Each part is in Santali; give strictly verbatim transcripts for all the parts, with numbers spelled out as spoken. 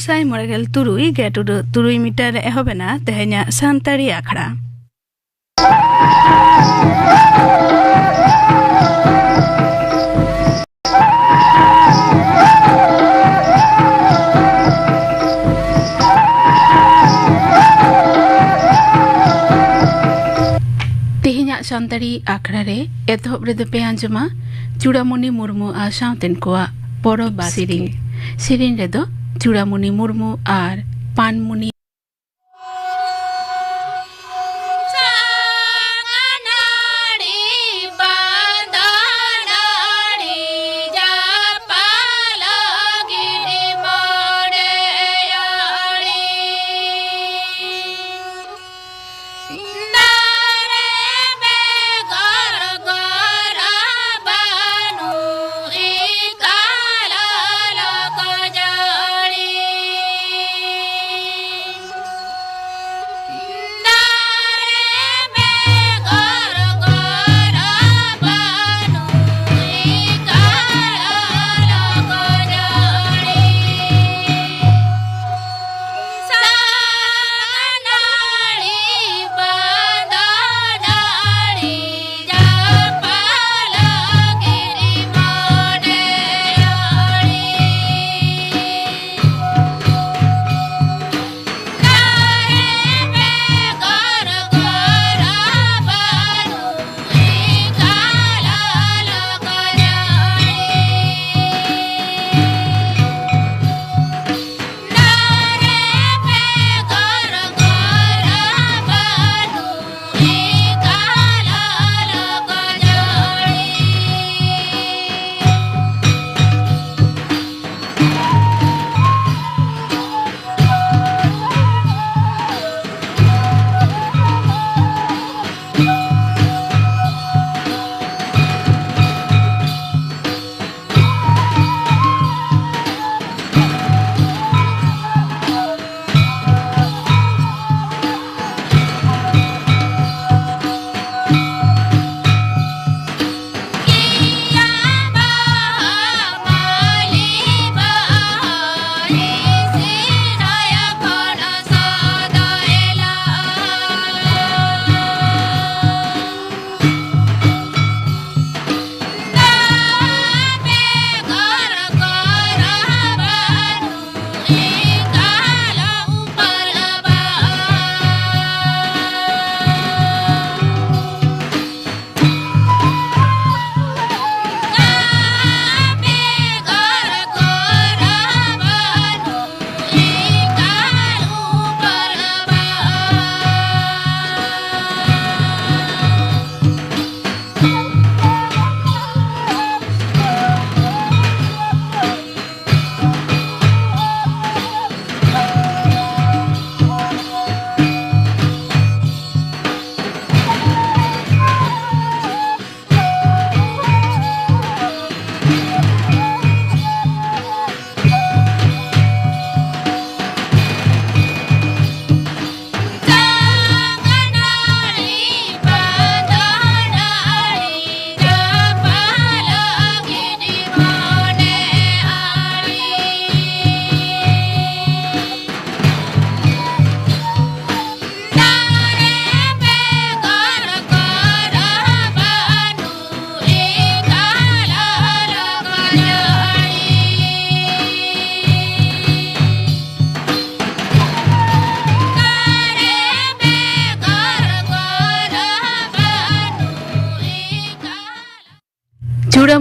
ᱥᱟᱭ ᱢᱚᱬᱮ ᱜᱮᱞ ᱛᱩᱨᱩᱭ ᱜᱮᱴ ᱩᱰᱟᱹᱜ ᱛᱩᱨᱩᱭ ᱢᱤᱴᱟᱨ ᱨᱮ ᱮᱦᱚᱵ ᱮᱱᱟ ᱛᱮᱦᱮᱧᱟᱜ ᱥᱟᱱᱛᱟᱲᱤ ᱟᱠᱷᱲᱟ᱾ ᱛᱮᱦᱮᱧᱟᱜ ᱥᱟᱱᱛᱟᱲᱤ ᱟᱠᱷᱲᱟ ᱨᱮ ᱮᱛᱚᱦᱚᱵ ᱨᱮᱫᱚ ᱯᱮ ᱟᱸᱡᱚᱢᱟ ᱪᱩᱲᱟᱢᱩᱱᱤ ᱢᱩᱨᱢᱩ ᱟᱨ ᱥᱟᱶᱛᱮᱱ ᱠᱚᱣᱟᱜ ᱯᱚᱨᱚᱵᱽ ᱵᱟᱥᱠᱮ ᱥᱮᱨᱮᱧ᱾ ᱥᱮᱨᱮᱧ ᱨᱮᱫᱚ ᱪᱩᱲᱟᱢᱩᱱᱤ ᱢᱩᱨᱢᱩ ᱟᱨ ᱯᱟᱱᱢᱩᱱᱤ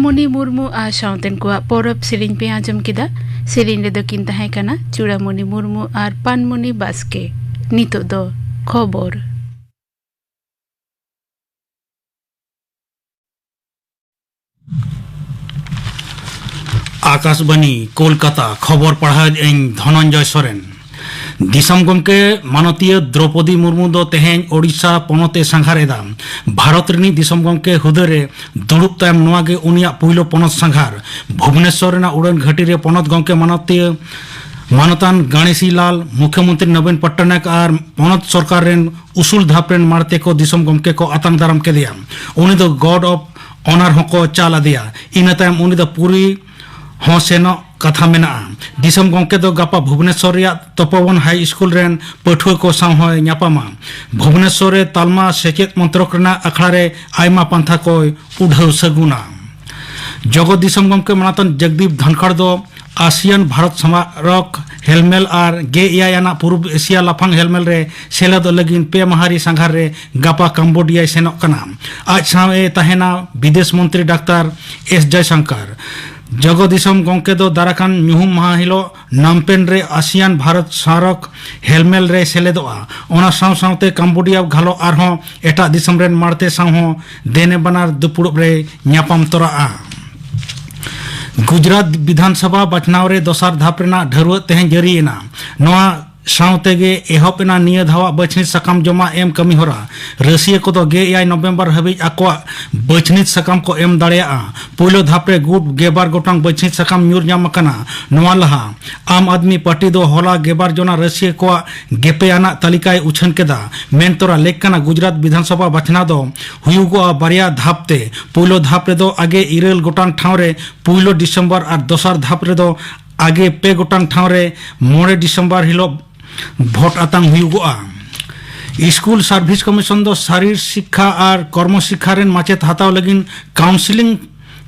ᱢᱩᱱᱤ ᱢᱩᱨᱢᱩ ᱟᱨ ᱥᱟᱶᱛᱮᱱ ᱠᱚᱣᱟᱜ ᱯᱚᱨᱚᱵᱽ ᱥᱮᱨᱮᱧ ᱯᱮ ᱟᱸᱡᱚᱢ ᱠᱮᱫᱟ᱾ ᱥᱮᱨᱮᱧ ᱨᱮᱫᱚ ᱠᱤᱱ ᱛᱟᱦᱮᱸ ᱠᱟᱱᱟ ᱪᱩᱲᱟᱢᱩᱱᱤ ᱢᱩᱨᱢᱩ ᱟᱨ ᱯᱟᱱᱢᱩᱱᱤ ᱵᱟᱥᱠᱮ᱾ ᱱᱤᱛᱚᱜ ᱫᱚ ᱠᱷᱚᱵᱚᱨ᱾ ᱟᱠᱟᱥᱵᱟᱱᱤ, ᱠᱳᱞᱠᱟᱛᱟ᱾ ᱠᱷᱚᱵᱚᱨ ᱯᱟᱲᱦᱟᱣᱮᱫ ᱟᱹᱧ ᱫᱷᱚᱱᱚᱱᱡᱚᱭ ᱥᱚᱨᱮᱱ᱾ ᱫᱤᱥᱚᱢ ᱜᱚᱢᱠᱮ ᱢᱟᱱᱚᱛᱤᱭᱟᱹ ᱫᱨᱚᱯᱚᱫᱤ ᱢᱩᱨᱢᱩ ᱫᱚ ᱛᱮᱦᱮᱧ ᱳᱰᱤᱥᱟ ᱯᱚᱱᱚᱛ ᱮ ᱥᱟᱸᱜᱷᱟᱨ ᱮᱫᱟ᱾ ᱵᱷᱟᱨᱚᱛ ᱨᱤᱱᱤᱡ ᱫᱤᱥᱚᱢ ᱜᱚᱢᱠᱮ ᱦᱩᱫᱟᱹ ᱨᱮ ᱫᱩᱲᱩᱵ ᱛᱟᱭᱚᱢ ᱱᱚᱣᱟ ᱜᱮ ᱩᱱᱤᱭᱟᱜ ᱯᱩᱭᱞᱩ ᱯᱚᱱᱚᱛ ᱥᱟᱸᱜᱷᱟᱨ᱾ ᱵᱷᱩᱵᱽᱱᱮᱥᱚᱨ ᱨᱮᱱᱟᱜ ᱩᱰᱟᱹᱱ ᱜᱷᱟᱹᱴᱤ ᱨᱮ ᱯᱚᱱᱚᱛ ᱜᱚᱢᱠᱮ ᱢᱟᱱᱚᱛᱤᱭᱟᱹ ᱢᱟᱱᱚᱛᱟᱱ ᱜᱟᱬᱮᱥᱤ ᱞᱟᱞ, ᱢᱩᱠᱷᱭᱚᱢᱚᱱᱛᱨᱤ ᱱᱚᱵᱤᱱ ᱯᱚᱴᱱᱟᱭᱮᱠ ᱟᱨ ᱯᱚᱱᱚᱛ ᱥᱚᱨᱠᱟᱨ ᱨᱮᱱ ᱩᱥᱩᱞ ᱫᱷᱟᱯ ᱨᱮᱱ ᱢᱟᱬᱛᱮ ᱠᱚ ᱫᱤᱥᱚᱢ ᱜᱚᱢᱠᱮ ᱠᱚ ᱟᱛᱟᱝ ᱫᱟᱨᱟᱢ ᱠᱮᱫᱮᱭᱟ᱾ ᱩᱱᱤ ᱫᱚ ᱜᱚᱨᱰ ᱚᱯᱷ ᱚᱱᱟᱨ ᱦᱚᱸᱠᱚ ᱪᱟᱞ ᱟᱫᱮᱭᱟ᱾ ᱤᱱᱟᱹ ᱛᱟᱭᱚᱢ ᱩᱱᱤ ᱫᱚ ᱯᱩᱨᱤ ᱦᱚᱸ ᱥᱮᱱᱚᱜ ᱠᱟᱛᱷᱟ ᱢᱮᱱᱟᱜᱼᱟ᱾ ᱫᱤᱥᱚᱢ ᱜᱚᱢᱠᱮ ᱫᱚ ᱜᱟᱯᱟ ᱵᱷᱩᱵᱽᱱᱮᱥᱚᱨ ᱨᱮᱭᱟᱜ ᱛᱚᱯᱚᱵᱚᱱ ᱦᱟᱭ ᱥᱠᱩᱞ ᱨᱮᱱ ᱯᱟᱹᱴᱷᱩᱣᱟᱹ ᱠᱚ ᱥᱟᱶ ᱦᱚᱸᱭ ᱧᱟᱯᱟᱢᱟ᱾ ᱵᱷᱩᱵᱽᱱᱮᱥᱚᱨ ᱨᱮ ᱛᱟᱞᱢᱟ ᱥᱮᱪᱮᱫ ᱢᱚᱱᱛᱨᱚᱠ ᱨᱮᱱᱟᱜ ᱟᱠᱷᱲᱟ ᱨᱮ ᱟᱭᱢᱟ ᱯᱟᱱᱛᱷᱟ ᱠᱚᱭ ᱩᱰᱷᱟᱹᱣ ᱥᱟᱹᱜᱩᱱᱟ᱾ ᱡᱚᱜᱚᱛ ᱫᱤᱥᱚᱢ ᱜᱚᱢᱠᱮ ᱢᱟᱱᱚᱛᱟᱱ ᱡᱚᱜᱽᱫᱤᱯ ᱫᱷᱟᱱᱠᱷᱟᱲ ᱫᱚ ᱟᱥᱤᱭᱟᱱ ᱵᱷᱟᱨᱚᱛ ᱥᱢᱟᱨᱚᱠ ᱦᱮᱞᱢᱮᱞ ᱟᱨ ᱜᱮᱞ ᱮᱭᱟᱭ ᱟᱱᱟᱜ ᱯᱩᱨᱩᱵ ᱮᱥᱤᱭᱟ ᱞᱟᱯᱷᱟᱝ ᱦᱮᱞᱢᱮᱞ ᱨᱮ ᱥᱮᱞᱮᱫᱚᱜ ᱞᱟᱹᱜᱤᱫ ᱯᱮ ᱢᱟᱦᱟᱨᱤ ᱥᱟᱸᱜᱷᱟᱨ ᱨᱮ ᱜᱟᱯᱟ ᱠᱟᱢᱵᱳᱰᱤᱭᱟᱭ ᱥᱮᱱᱚᱜ ᱠᱟᱱᱟ᱾ ᱟᱡ ᱥᱟᱶ ᱮ ᱛᱟᱦᱮᱱᱟ ᱵᱤᱫᱮᱥ ᱢᱚᱱᱛᱨᱤ ᱰᱟᱠᱛᱟᱨ ᱮᱥ ᱡᱚᱭᱥᱚᱝᱠᱚᱨ᱾ ᱡᱚᱜᱚ ᱫᱤᱥᱚᱢ ᱜᱚᱢᱠᱮ ᱫᱚ ᱫᱟᱨᱟᱠᱟᱱ ᱧᱩᱦᱩᱢ ᱢᱟᱦᱟ ᱦᱤᱞᱳᱜ ᱱᱟᱢᱯᱮᱱ ᱨᱮ ᱟᱥᱤᱭᱟᱱ ᱵᱷᱟᱨᱚᱛ ᱥᱢᱟᱨᱚᱠ ᱦᱮᱞᱢᱮᱞ ᱨᱮᱭ ᱥᱮᱞᱮᱫᱚᱜᱼᱟ᱾ ᱚᱱᱟ ᱥᱟᱶ ᱥᱟᱶᱛᱮ ᱠᱟᱢᱵᱳᱰᱤᱭᱟ ᱜᱷᱟᱞᱚ ᱟᱨᱦᱚᱸ ᱮᱴᱟᱜ ᱫᱤᱥᱚᱢ ᱨᱮᱱ ᱢᱟᱬᱛᱮ ᱥᱟᱶ ᱦᱚᱸ ᱫᱮᱱᱮ ᱵᱟᱱᱟᱨ ᱫᱩᱯᱩᱲᱩᱵ ᱨᱮᱭ ᱧᱟᱯᱟᱢ ᱛᱚᱨᱟᱜᱼᱟ᱾ ᱜᱩᱡᱽᱨᱟᱴ ᱵᱤᱫᱷᱟᱱᱥᱚᱵᱷᱟ ᱵᱟᱪᱷᱱᱟᱣ ᱨᱮ ᱫᱚᱥᱟᱨ ᱫᱷᱟᱯ ᱨᱮᱱᱟᱜ ᱰᱷᱟᱹᱨᱣᱟᱹᱜ ᱛᱮᱦᱮᱧ ᱡᱟᱹᱨᱤᱭᱮᱱᱟ᱾ ᱱᱚᱣᱟ ᱥᱟᱶᱛᱮ ᱜᱮ ᱮᱦᱚᱵ ᱮᱱᱟ ᱱᱤᱭᱟᱹ ᱫᱷᱟᱣᱟᱜ ᱵᱟᱹᱪᱷᱱᱤ ᱥᱟᱠᱟᱢ ᱡᱚᱢᱟ ᱮᱢ ᱠᱟᱹᱢᱤ ᱦᱚᱨᱟ᱾ ᱨᱟᱹᱥᱤᱭᱟᱹ ᱠᱚᱫᱚ ᱜᱮᱞ ᱮᱭᱟᱭ ᱱᱚᱵᱷᱮᱢᱵᱚᱨ ᱦᱟᱹᱵᱤᱡ ᱟᱠᱚᱣᱟᱜ ᱵᱟᱹᱪᱷᱱᱤ ᱥᱟᱠᱟᱢ ᱠᱚ ᱮᱢ ᱫᱟᱲᱮᱭᱟᱜᱼᱟ᱾ ᱯᱩᱭᱞᱩ ᱫᱷᱟᱯ ᱨᱮ ᱜᱩᱴ ᱜᱮᱞᱵᱟᱨ ᱜᱚᱴᱟᱝ ᱵᱟᱹᱪᱷᱱᱤ ᱥᱟᱠᱟᱢ ᱧᱩᱨ ᱧᱟᱢ ᱟᱠᱟᱱᱟ᱾ ᱱᱚᱣᱟ ᱞᱟᱦᱟ ᱟᱢ ᱟᱫᱢᱤ ᱯᱟᱨᱴᱤ ᱫᱚ ᱦᱚᱞᱟ ᱜᱮᱞᱵᱟᱨ ᱡᱚᱱᱟ ᱨᱟᱹᱥᱤᱭᱟᱹ ᱠᱚᱣᱟᱜ ᱜᱮᱯᱮ ᱟᱱᱟᱜ ᱛᱟᱹᱞᱤᱠᱟᱭ ᱩᱪᱷᱟᱹᱱ ᱠᱮᱫᱟ᱾ ᱢᱮᱱ ᱛᱚᱨᱟ ᱞᱮᱠ ᱠᱟᱱᱟ ᱜᱩᱡᱽᱨᱟᱴ ᱵᱤᱫᱷᱟᱱᱥᱚᱵᱷᱟ ᱵᱟᱪᱷᱱᱟᱣ ᱫᱚ ᱦᱩᱭᱩᱜᱚᱜᱼᱟ ᱵᱟᱨᱭᱟ ᱫᱷᱟᱯ ᱛᱮ᱾ ᱯᱩᱭᱞᱩ ᱫᱷᱟᱯ ᱨᱮᱫᱚ ᱟᱜᱮ ᱤᱨᱟᱹᱞ ᱜᱚᱴᱟᱝ ᱴᱷᱟᱶ ᱨᱮ ᱯᱩᱭᱞᱩ ᱰᱤᱥᱮᱢᱵᱚᱨ ᱟᱨ ᱫᱚᱥᱟᱨ ᱫᱷᱟᱯ ᱨᱮᱫᱚ ᱟᱜᱮ ᱯᱮ ᱜᱚᱴᱟᱝ ᱴᱷᱟᱶ ᱨᱮ ᱢᱚᱬᱮ ᱰᱤᱥᱮᱢᱵᱚᱨ ᱦᱤᱞᱳᱜ ᱵᱷᱳᱴ ᱟᱛᱟᱝ ᱦᱩᱭᱩᱜᱚᱜᱼᱟ᱾ ᱥᱠᱩᱞ ᱥᱟᱨᱵᱷᱤᱥ ᱠᱚᱢᱤᱥᱚᱱ ᱫᱚ ᱥᱟᱨᱤᱨ ᱥᱤᱠᱠᱷᱟ ᱟᱨ ᱠᱚᱨᱢᱚ ᱥᱤᱠᱠᱷᱟ ᱨᱮᱱ ᱢᱟᱪᱮᱛ ᱦᱟᱛᱟᱣ ᱞᱟᱹᱜᱤᱫ ᱠᱟᱣᱩᱱᱥᱮᱞᱤᱝ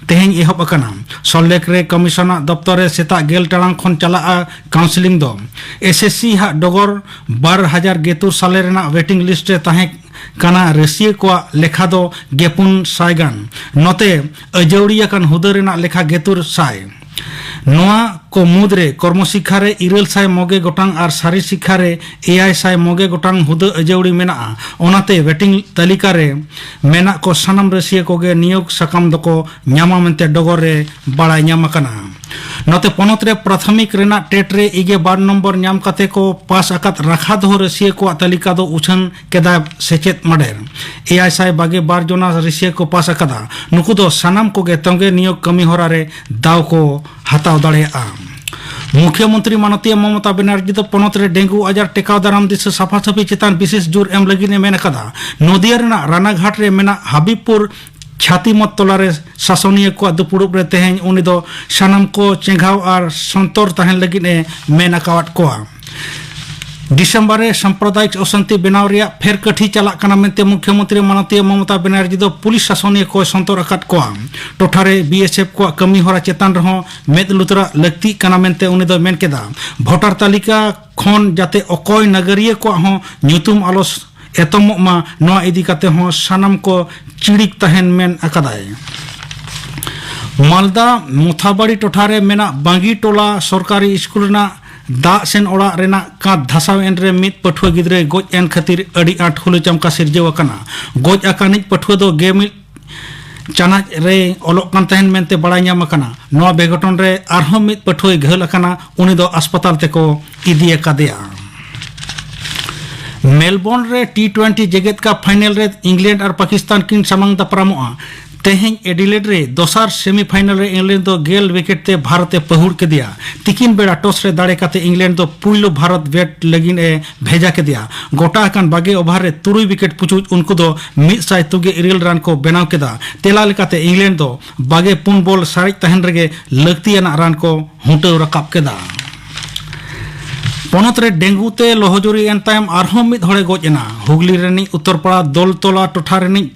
ᱛᱮᱦᱮᱧ ᱮᱦᱚᱵ ᱟᱠᱟᱱᱟ᱾ ᱥᱚᱞᱞᱮᱠ ᱨᱮ ᱠᱚᱢᱤᱥᱚᱱᱟᱜ ᱫᱚᱯᱛᱚᱨ ᱨᱮ ᱥᱮᱛᱟᱜ ᱜᱮᱞ ᱴᱟᱲᱟᱝ ᱠᱷᱚᱱ ᱪᱟᱞᱟᱜᱼᱟ ᱠᱟᱣᱩᱱᱥᱮᱞᱤᱝ ᱫᱚ᱾ ᱮᱥ ᱮᱥ ᱥᱤ ᱦᱟᱜ ᱰᱚᱜᱚᱨ, ᱵᱟᱨ ᱦᱟᱡᱟᱨ ᱜᱮᱛᱩᱨ ᱥᱟᱞᱮ ᱨᱮᱱᱟᱜ ᱣᱮᱴᱤᱝ ᱞᱤᱥᱴ ᱨᱮ ᱛᱟᱦᱮᱸ ᱠᱟᱱᱟ ᱨᱟᱹᱥᱤᱭᱟᱹ ᱠᱚᱣᱟᱜ ᱞᱮᱠᱷᱟ ᱫᱚ ᱜᱮᱯᱩᱱ ᱥᱟᱭ ᱜᱟᱱ᱾ ᱱᱚᱛᱮ, ᱟᱹᱡᱟᱹᱣᱲᱤ ᱟᱠᱟᱱ ᱦᱩᱫᱟᱹ ᱨᱮᱱᱟᱜ ᱞᱮᱠᱷᱟ ᱜᱮᱛᱩᱨ ᱥᱟᱭ᱾ ᱱᱚᱣᱟ ᱠᱚ ᱢᱩᱫᱽᱨᱮ ᱠᱚᱨᱢᱚ ᱥᱤᱠᱠᱷᱟ ᱨᱮ ᱤᱨᱟᱹᱞ ᱥᱟᱭ ᱢᱚᱜᱮ ᱜᱚᱴᱟᱝ ᱟᱨ ᱥᱟᱹᱨᱤ ᱥᱤᱠᱠᱷᱟ ᱨᱮ ᱮᱭᱟᱭ ᱥᱟᱭ ᱢᱚᱜᱮ ᱜᱚᱴᱟᱝ ᱦᱩᱫᱟᱹ ᱟᱹᱡᱟᱹᱣᱲᱤ ᱢᱮᱱᱟᱜᱼᱟ᱾ ᱚᱱᱟᱛᱮ, ᱣᱮᱴᱤᱝ ᱛᱟᱹᱞᱤᱠᱟ ᱨᱮ ᱢᱮᱱᱟᱜ ᱠᱚ ᱥᱟᱱᱟᱢ ᱨᱟᱹᱥᱤᱭᱟᱹ ᱠᱚᱜᱮ ᱱᱤᱭᱳᱜᱽ ᱥᱟᱠᱟᱢ ᱫᱚᱠᱚ ᱧᱟᱢᱟ ᱢᱮᱱᱛᱮ ᱰᱚᱜᱚᱨ ᱨᱮ ᱵᱟᱲᱟᱭ ᱧᱟᱢ ᱟᱠᱟᱱᱟ᱾ ᱱᱚᱛᱮ, ᱯᱚᱱᱚᱛ ᱨᱮ ᱯᱨᱟᱛᱷᱚᱢᱤᱠ ᱨᱮᱱᱟᱜ ᱴᱮᱴ ᱨᱮ ᱤᱜᱮ ᱵᱟᱨ ᱱᱚᱢᱵᱚᱨ ᱧᱟᱢ ᱠᱟᱛᱮ ᱠᱚ ᱯᱟᱥ ᱟᱠᱟᱫ ᱨᱟᱠᱷᱟ ᱫᱚᱦᱚ ᱨᱟᱹᱥᱤᱭᱟᱹ ᱠᱚᱣᱟᱜ ᱛᱟᱹᱞᱤᱠᱟ ᱫᱚ ᱩᱪᱷᱟᱹᱱ ᱠᱮᱫᱟ ᱥᱮᱪᱮᱫ ᱢᱟᱰᱮᱨ᱾ ᱮᱭᱟᱭ ᱥᱟᱭ ᱵᱟᱜᱮ ᱵᱟᱨ ᱡᱚᱱᱟ ᱨᱟᱹᱥᱤᱭᱟᱹ ᱠᱚ ᱯᱟᱥ ᱟᱠᱟᱫᱟ᱾ ᱱᱩᱠᱩ ᱫᱚ ᱥᱟᱱᱟᱢ ᱠᱚᱜᱮ ᱛᱚᱸᱜᱮ ᱱᱤᱭᱳᱜᱽ ᱠᱟᱹᱢᱤ ᱦᱚᱨᱟ ᱨᱮ ᱫᱟᱣ ᱠᱚ ᱦᱟᱛᱟᱣ ᱫᱟᱲᱮᱭᱟᱜᱼᱟ᱾ ᱢᱩᱠᱷᱭᱟᱹᱢᱚᱱᱛᱨᱤ ᱢᱟᱱᱚᱛᱤᱭᱟᱹ ᱢᱚᱢᱚᱛᱟ ᱵᱮᱱᱟᱨᱡᱤ ᱫᱚ ᱯᱚᱱᱚᱛ ᱨᱮ ᱰᱮᱝᱜᱩ ᱟᱡᱟᱨ ᱴᱮᱠᱟᱣ ᱫᱟᱨᱟᱢ ᱫᱤᱥᱟᱹ ᱥᱟᱯᱷᱟ ᱥᱟᱹᱯᱷᱤ ᱪᱮᱛᱟᱱ ᱵᱤᱥᱮᱥ ᱡᱳᱨ ᱮᱢ ᱞᱟᱹᱜᱤᱫ ᱮ ᱢᱮᱱ ᱟᱠᱟᱫᱟ᱾ ᱱᱚᱫᱤᱭᱟ ᱨᱮᱱᱟᱜ ᱨᱟᱱᱟᱜᱷᱟᱴ ᱨᱮ ᱢᱮᱱᱟᱜ ᱦᱟᱵᱤᱵᱽᱯᱩᱨ ᱪᱷᱟᱛᱤᱢᱚᱛ ᱴᱚᱞᱟ ᱨᱮ ᱥᱟᱥᱚᱱᱤᱭᱟᱹ ᱠᱚᱣᱟᱜ ᱫᱩᱯᱩᱲᱩᱵ ᱨᱮ ᱛᱮᱦᱮᱧ ᱩᱱᱤ ᱫᱚ ᱥᱟᱱᱟᱢ ᱠᱚ ᱪᱮᱸᱜᱷᱟᱣ ᱟᱨ ᱥᱚᱱᱛᱚᱨ ᱛᱟᱦᱮᱱ ᱞᱟᱹᱜᱤᱫ ᱮ ᱢᱮᱱ ᱟᱠᱟᱣᱟᱫ ᱠᱚᱣᱟ᱾ ᱰᱤᱥᱮᱢᱵᱚᱨ ᱨᱮ ᱥᱟᱢᱯᱨᱚᱫᱟᱭᱤᱠ ᱚᱥᱟᱱᱛᱤ ᱵᱮᱱᱟᱣ ᱨᱮᱭᱟᱜ ᱯᱷᱮᱨ ᱠᱟᱹᱴᱷᱤ ᱪᱟᱞᱟᱜ ᱠᱟᱱᱟ ᱢᱮᱱᱛᱮ ᱢᱩᱠᱷᱭᱟᱹᱢᱚᱱᱛᱨᱤ ᱢᱟᱱᱚᱛᱤᱭᱟᱹ ᱢᱚᱢᱚᱛᱟ ᱵᱮᱱᱟᱨᱡᱤ ᱫᱚ ᱯᱩᱞᱤᱥ ᱥᱟᱥᱚᱱᱤᱭᱟᱹ ᱠᱚᱭ ᱥᱚᱱᱛᱚᱨ ᱟᱠᱟᱫ ᱠᱚᱣᱟ᱾ ᱴᱚᱴᱷᱟ ᱨᱮ ᱵᱤ ᱮᱥ ᱮᱯᱷ ᱠᱚᱣᱟᱜ ᱠᱟᱹᱢᱤ ᱦᱚᱨᱟ ᱪᱮᱛᱟᱱ ᱨᱮᱦᱚᱸ ᱢᱮᱫ ᱞᱩᱛᱩᱨᱟᱜ ᱞᱟᱹᱠᱛᱤᱜ ᱠᱟᱱᱟ ᱢᱮᱱᱛᱮ ᱩᱱᱤ ᱫᱚᱭ ᱢᱮᱱ ᱠᱮᱫᱟ᱾ ᱵᱷᱳᱴᱟᱨ ᱛᱟᱹᱞᱤᱠᱟ ᱠᱷᱚᱱ ᱡᱟᱛᱮ ᱚᱠᱚᱭ ᱱᱟᱜᱟᱨᱤᱭᱟᱹ ᱠᱚᱣᱟᱜ ᱦᱚᱸ ᱧᱩᱛᱩᱢ ᱟᱞᱚ ᱮᱛᱚᱢᱚᱜ ᱢᱟ, ᱱᱚᱣᱟ ᱤᱫᱤ ᱠᱟᱛᱮ ᱦᱚᱸ ᱥᱟᱱᱟᱢ ᱠᱚ ᱪᱤᱲᱤᱠ ᱛᱟᱦᱮᱱ ᱢᱮᱱ ᱟᱠᱟᱫᱟᱭ᱾ ᱢᱟᱞᱫᱟ ᱢᱚᱛᱷᱟᱵᱟᱲᱤ ᱴᱚᱴᱷᱟ ᱨᱮ ᱢᱮᱱᱟᱜ ᱵᱟᱝᱜᱤ ᱴᱚᱞᱟ ᱥᱚᱨᱠᱟᱨᱤ ᱥᱠᱩᱞ ᱨᱮᱱᱟᱜ ᱫᱟᱜ ᱥᱮᱱ ᱚᱲᱟᱜ ᱨᱮᱱᱟᱜ ᱠᱟᱸᱛ ᱫᱷᱟᱥᱟᱣ ᱮᱱ ᱨᱮ ᱢᱤᱫ ᱯᱟᱹᱴᱷᱩᱣᱟᱹ ᱜᱤᱫᱽᱨᱟᱹᱭ ᱜᱚᱡ ᱮᱱ ᱠᱷᱟᱹᱛᱤᱨ ᱟᱹᱰᱤ ᱟᱸᱴ ᱦᱩᱞᱟᱹ ᱪᱟᱢᱠᱟ ᱥᱤᱨᱡᱟᱹᱣ ᱟᱠᱟᱱᱟ᱾ ᱜᱚᱡ ᱟᱠᱟᱱᱤᱡ ᱯᱟᱹᱴᱷᱩᱣᱟᱹ ᱫᱚ ᱜᱮᱢᱤᱫ ᱪᱟᱱᱟᱪ ᱨᱮᱭ ᱚᱞᱚᱜ ᱠᱟᱱ ᱛᱟᱦᱮᱱ ᱢᱮᱱᱛᱮ ᱵᱟᱲᱟᱭ ᱧᱟᱢ ᱟᱠᱟᱱᱟ᱾ ᱱᱚᱣᱟ ᱵᱮᱜᱷᱚᱴᱚᱱ ᱨᱮ ᱟᱨᱦᱚᱸ ᱢᱤᱫ ᱯᱟᱹᱴᱷᱩᱣᱟᱹᱭ ᱜᱷᱟᱹᱞ ᱟᱠᱟᱱᱟ, ᱩᱱᱤ ᱫᱚ ᱟᱥᱯᱟᱛᱟᱞ ᱛᱮᱠᱚ ᱤᱫᱤ ᱟᱠᱟᱫᱮᱭᱟ᱾ ᱢᱮᱞᱵᱚᱨᱱ ᱨᱮ ᱴᱤ ᱴᱩᱭᱮᱱᱴᱤ ᱡᱮᱜᱮᱛ ᱠᱟᱯ ᱯᱷᱟᱭᱱᱮᱞ ᱨᱮ ᱤᱝᱞᱮᱱᱰ ᱟᱨ ᱯᱟᱠᱤᱥᱛᱟᱱ ᱠᱤᱱ ᱥᱟᱢᱟᱝ ᱫᱟᱯᱨᱟᱢᱚᱜᱼᱟ᱾ ᱛᱮᱦᱮᱧ ᱮᱰᱤᱞᱮᱰ ᱨᱮ ᱫᱚᱥᱟᱨ ᱥᱮᱢᱤᱯᱷᱟᱭᱱᱮᱞ ᱨᱮ ᱤᱝᱞᱮᱱᱰ ᱫᱚ ᱜᱮᱞ ᱣᱤᱠᱮᱴ ᱛᱮ ᱵᱷᱟᱨᱚᱛ ᱮ ᱯᱟᱹᱦᱩᱲ ᱠᱮᱫᱮᱭᱟ᱾ ᱛᱤᱠᱤᱱ ᱵᱮᱲᱟ ᱴᱚᱥ ᱨᱮ ᱫᱟᱲᱮ ᱠᱟᱛᱮ ᱤᱝᱞᱮᱱᱰ ᱫᱚ ᱯᱩᱭᱞᱩ ᱵᱷᱟᱨᱚᱛ ᱵᱮᱴ ᱞᱟᱹᱜᱤᱫ ᱮ ᱵᱷᱮᱡᱟ ᱠᱮᱫᱮᱭᱟ᱾ ᱜᱚᱴᱟ ᱟᱠᱟᱱ ᱵᱟᱜᱮ ᱳᱵᱷᱟᱨ ᱨᱮ ᱛᱩᱨᱩᱭ ᱣᱤᱠᱮᱴ ᱯᱩᱪᱩᱡ ᱩᱱᱠᱩ ᱫᱚ ᱢᱤᱫ ᱥᱟᱭ ᱛᱩᱜᱮ ᱤᱨᱟᱹᱞ ᱨᱟᱱ ᱠᱚ ᱵᱮᱱᱟᱣ ᱠᱮᱫᱟ᱾ ᱛᱮᱞᱟ ᱞᱮᱠᱟᱛᱮ ᱤᱝᱞᱮᱱᱰ ᱫᱚ ᱵᱟᱜᱮ ᱯᱩᱱ ᱵᱚᱞ ᱥᱟᱨᱮᱡ ᱛᱟᱦᱮᱱ ᱨᱮᱜᱮ ᱞᱟᱹᱠᱛᱤᱭᱟᱱᱟᱜ ᱨᱟᱱ ᱠᱚ ᱦᱩᱴᱟᱹᱣ ᱨᱟᱠᱟᱵ ᱠᱮᱫᱟ᱾ ᱯᱚᱱᱚᱛ ᱨᱮ ᱰᱮᱝᱜᱩ ᱛᱮ ᱞᱚᱦᱚᱡᱩᱨᱤ ᱮᱱ ᱛᱟᱭᱚᱢ ᱟᱨᱦᱚᱸ ᱢᱤᱫ ᱦᱚᱲᱮ ᱜᱚᱡ ᱮᱱᱟ᱾ ᱦᱩᱜᱽᱞᱤ ᱨᱤᱱᱤᱡ ᱩᱛᱛᱚᱨᱯᱟᱲᱟ ᱫᱚᱞᱛᱚᱞᱟ ᱴᱚᱴᱷᱟ ᱨᱤᱱᱤᱡ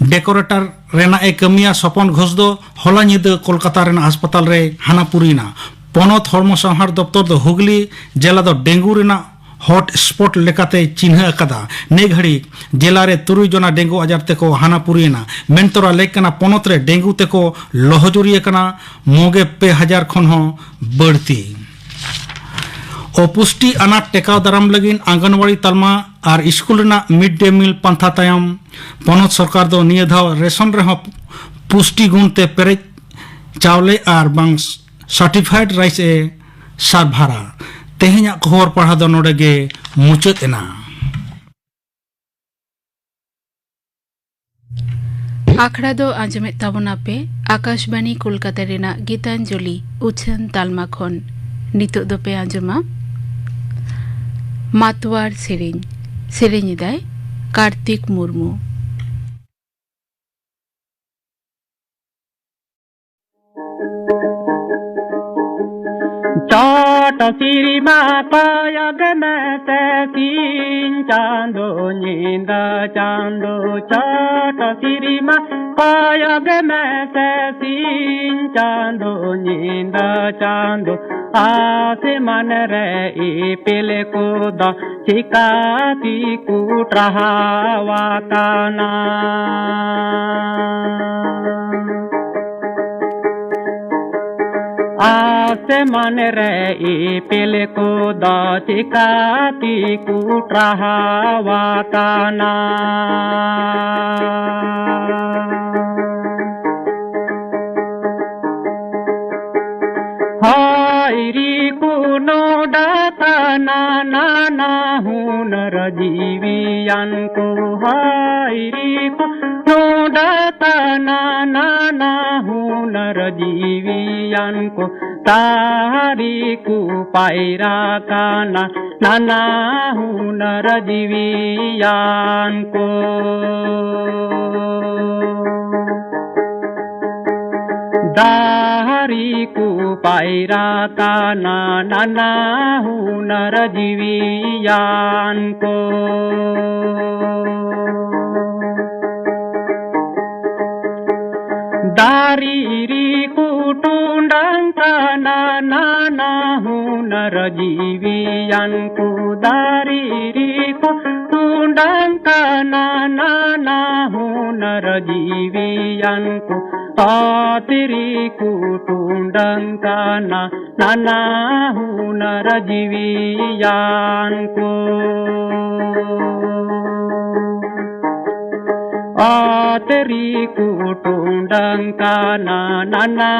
ᱰᱮᱠᱳᱨᱮᱴᱚᱨ ᱨᱮᱱᱟᱜ ᱮ ᱠᱟᱹᱢᱤᱭᱟ ᱥᱚᱯᱚᱱ ᱜᱷᱳᱥ ᱫᱚ ᱦᱚᱞᱟ ᱧᱤᱫᱟᱹ ᱠᱳᱞᱠᱟᱛᱟ ᱨᱮᱱᱟᱜ ᱦᱟᱥᱯᱟᱛᱟᱞ ᱨᱮ ᱦᱟᱱᱟ ᱯᱩᱨᱤᱭᱮᱱᱟ᱾ ᱯᱚᱱᱚᱛ ᱦᱚᱲᱢᱚ ᱥᱟᱶᱦᱟᱨ ᱫᱚᱯᱛᱚᱨ ᱫᱚ ᱦᱩᱜᱽᱞᱤ ᱡᱮᱞᱟ ᱫᱚ ᱰᱮᱝᱜᱩ ᱨᱮᱱᱟᱜ ᱦᱚᱴ ᱥᱯᱚᱴ ᱞᱮᱠᱟᱛᱮ ᱪᱤᱱᱦᱟᱹ ᱟᱠᱟᱫᱟ᱾ ᱱᱮ ᱜᱷᱟᱹᱲᱤᱡ ᱡᱮᱞᱟ ᱨᱮ ᱛᱩᱨᱩᱭ ᱡᱚᱱᱟ ᱰᱮᱝᱜᱩ ᱟᱡᱟᱨ ᱛᱮᱠᱚ ᱦᱟᱱᱟ ᱯᱩᱨᱤᱭᱮᱱᱟ᱾ ᱢᱮᱱᱛᱚᱨᱟ ᱞᱮᱠ ᱠᱟᱱᱟ ᱯᱚᱱᱚᱛ ᱨᱮ ᱰᱮᱝᱜᱩ ᱛᱮᱠᱚ ᱞᱚᱦᱚᱡᱩᱨᱤ ᱟᱠᱟᱱᱟ ᱢᱚᱜᱮ ᱯᱮ ᱦᱟᱡᱟᱨ ᱠᱷᱚᱱ ᱦᱚᱸ ᱵᱟᱹᱲᱛᱤ᱾ ᱚᱯᱩᱥᱴᱤ ᱟᱱᱟᱴ ᱴᱮᱠᱟᱣ ᱫᱟᱨᱟᱢ ᱞᱟᱹᱜᱤᱫ ᱟᱝᱜᱟᱱᱣᱟᱲᱤ ᱛᱟᱞᱢᱟ ᱟᱨ ᱥᱠᱩᱞ ᱨᱮᱱᱟᱜ ᱢᱤᱰ ᱰᱮ ᱢᱤᱞ ᱯᱟᱱᱛᱷᱟ ᱛᱟᱭᱚᱢ ᱯᱚᱱᱚᱛ ᱥᱚᱨᱠᱟᱨ ᱫᱚ ᱱᱤᱭᱟᱹ ᱫᱷᱟᱣ ᱨᱮᱥᱚᱱ ᱨᱮᱦᱚᱸ ᱯᱩᱥᱴᱤ ᱜᱩᱱ ᱛᱮ ᱯᱮᱨᱮᱡ ᱪᱟᱣᱞᱮ ᱟᱨ ᱵᱟᱝ ᱥᱟᱨᱴᱤᱯᱷᱟᱭᱤᱰ ᱨᱟᱭᱤᱥ ᱮ ᱥᱟᱨᱵᱷᱟᱨᱟ᱾ ᱛᱮᱦᱮᱧᱟᱜ ᱠᱷᱚᱵᱚᱨ ᱯᱟᱲᱦᱟᱣ ᱫᱚ ᱱᱚᱰᱮ ᱜᱮ ᱢᱩᱪᱟᱹᱫ ᱮᱱᱟ᱾ ᱟᱠᱷᱲᱟ ᱫᱚ ᱟᱸᱡᱚᱢᱮᱫ ᱛᱟᱵᱚᱱᱟᱯᱮ ᱟᱠᱟᱥᱵᱟᱱᱤ ᱠᱳᱞᱠᱟᱛᱟ ᱨᱮᱱᱟᱜ ᱜᱤᱛᱟᱧᱡᱚᱞᱤ ᱩᱪᱷᱟᱹᱱ ᱛᱟᱞᱢᱟ ᱠᱷᱚᱱ᱾ ᱱᱤᱛᱚᱜ ᱫᱚᱯᱮ ᱟᱸᱡᱚᱢᱟ ᱢᱟᱛᱣᱟᱨ ᱥᱮᱨᱮᱧ᱾ ᱥᱮᱨᱮᱧ ᱮᱫᱟᱭ ᱠᱟᱨᱛᱤᱠ ᱢᱩᱨᱢᱩ᱾ ᱪᱚᱴ ᱥᱤᱨᱤᱢᱟ ᱠᱚᱭᱚᱜ ᱢᱮᱥᱮ ᱥᱤᱧ ᱪᱟᱸᱫᱚ ᱧᱤᱫᱟᱹ ᱪᱟᱸᱫᱚ᱾ ᱪᱚᱴ ᱥᱤᱨᱤᱢᱟ ᱠᱚᱭᱚᱜ ᱢᱮᱥᱮ ᱥᱤᱧ ᱪᱟᱸᱫᱚ ᱧᱤᱫᱟᱹ ᱪᱟᱸᱫᱚ᱾ ᱟᱥᱢᱟᱱ ᱨᱮ ᱤᱯᱤᱞ ᱠᱚᱫᱚ ᱪᱤᱠᱟ ᱛᱮᱠᱚ ᱴᱟᱨᱦᱟᱣ ᱟᱠᱟᱱᱟ᱾ ᱟᱥᱢᱟᱱ ᱨᱮ ᱤᱯᱤᱞ ᱠᱚᱫᱚ ᱪᱤᱠᱟ ᱛᱮᱠᱚ ᱴᱟᱨᱦᱟᱣ ᱟᱠᱟᱱᱟ᱾ ᱦᱟᱭ ᱨᱮ ᱠᱚ ᱱᱚᱰᱟ ᱠᱟᱱᱟ ᱱᱟᱱᱟ ᱦᱩᱱᱟᱹᱨ ᱡᱤᱣᱤᱭᱟᱱ ᱠᱚ᱾ ᱦᱟᱭ ᱨᱮ ᱠᱚ ᱱᱚᱰᱟ ᱠᱟᱱᱟ ᱱᱟᱱᱟ ᱦᱩᱱᱟᱹᱨ ᱡᱤᱣᱤᱭᱟᱱ ᱠᱚ᱾ ᱛᱟᱦᱟᱨᱤ ᱠᱚ ᱯᱟᱭᱨᱟ ᱠᱟᱱᱟ ᱱᱟᱱᱟ ᱦᱩᱱᱟᱹᱨ ᱡᱤᱣᱤᱭᱟᱱ ᱠᱚ᱾ ᱫᱟᱦᱟᱨᱤ ᱠᱚ ᱯᱟᱭᱨᱟ ᱠᱟᱱᱟ ᱱᱟᱱᱟ ᱦᱩᱱᱟᱹᱨ ᱡᱤᱣᱤᱭᱟᱱ ᱠᱚ᱾ ᱫᱟᱨᱮ ᱨᱮᱠᱚ ᱴᱚᱸᱰᱟᱝ ᱠᱟᱱᱟ ᱱᱟᱱᱟ ᱦᱩᱱᱟᱹᱨ ᱡᱤᱣᱤᱭᱟᱱ ᱠᱚ᱾ ᱫᱟᱨᱮ ᱨᱮᱠᱚ ᱴᱚᱸᱰᱟᱝ ᱠᱟᱱᱟ ᱱᱟᱱᱟ ᱦᱩᱱᱟᱹᱨ ᱡᱤᱣᱤᱭᱟᱱ ᱠᱚ᱾ ᱚᱛ ᱨᱮᱠᱚ ᱴᱚᱸᱰᱟᱝ ᱠᱟᱱᱟ ᱱᱟᱱᱟ ᱦᱩᱱᱟᱹᱨ ᱡᱤᱣᱤᱭᱟᱱ ᱠᱚ᱾ ᱚᱛ ᱨᱮᱠᱚ ᱴᱚᱸᱰᱟᱝ ᱠᱟᱱᱟ ᱱᱟᱱᱟ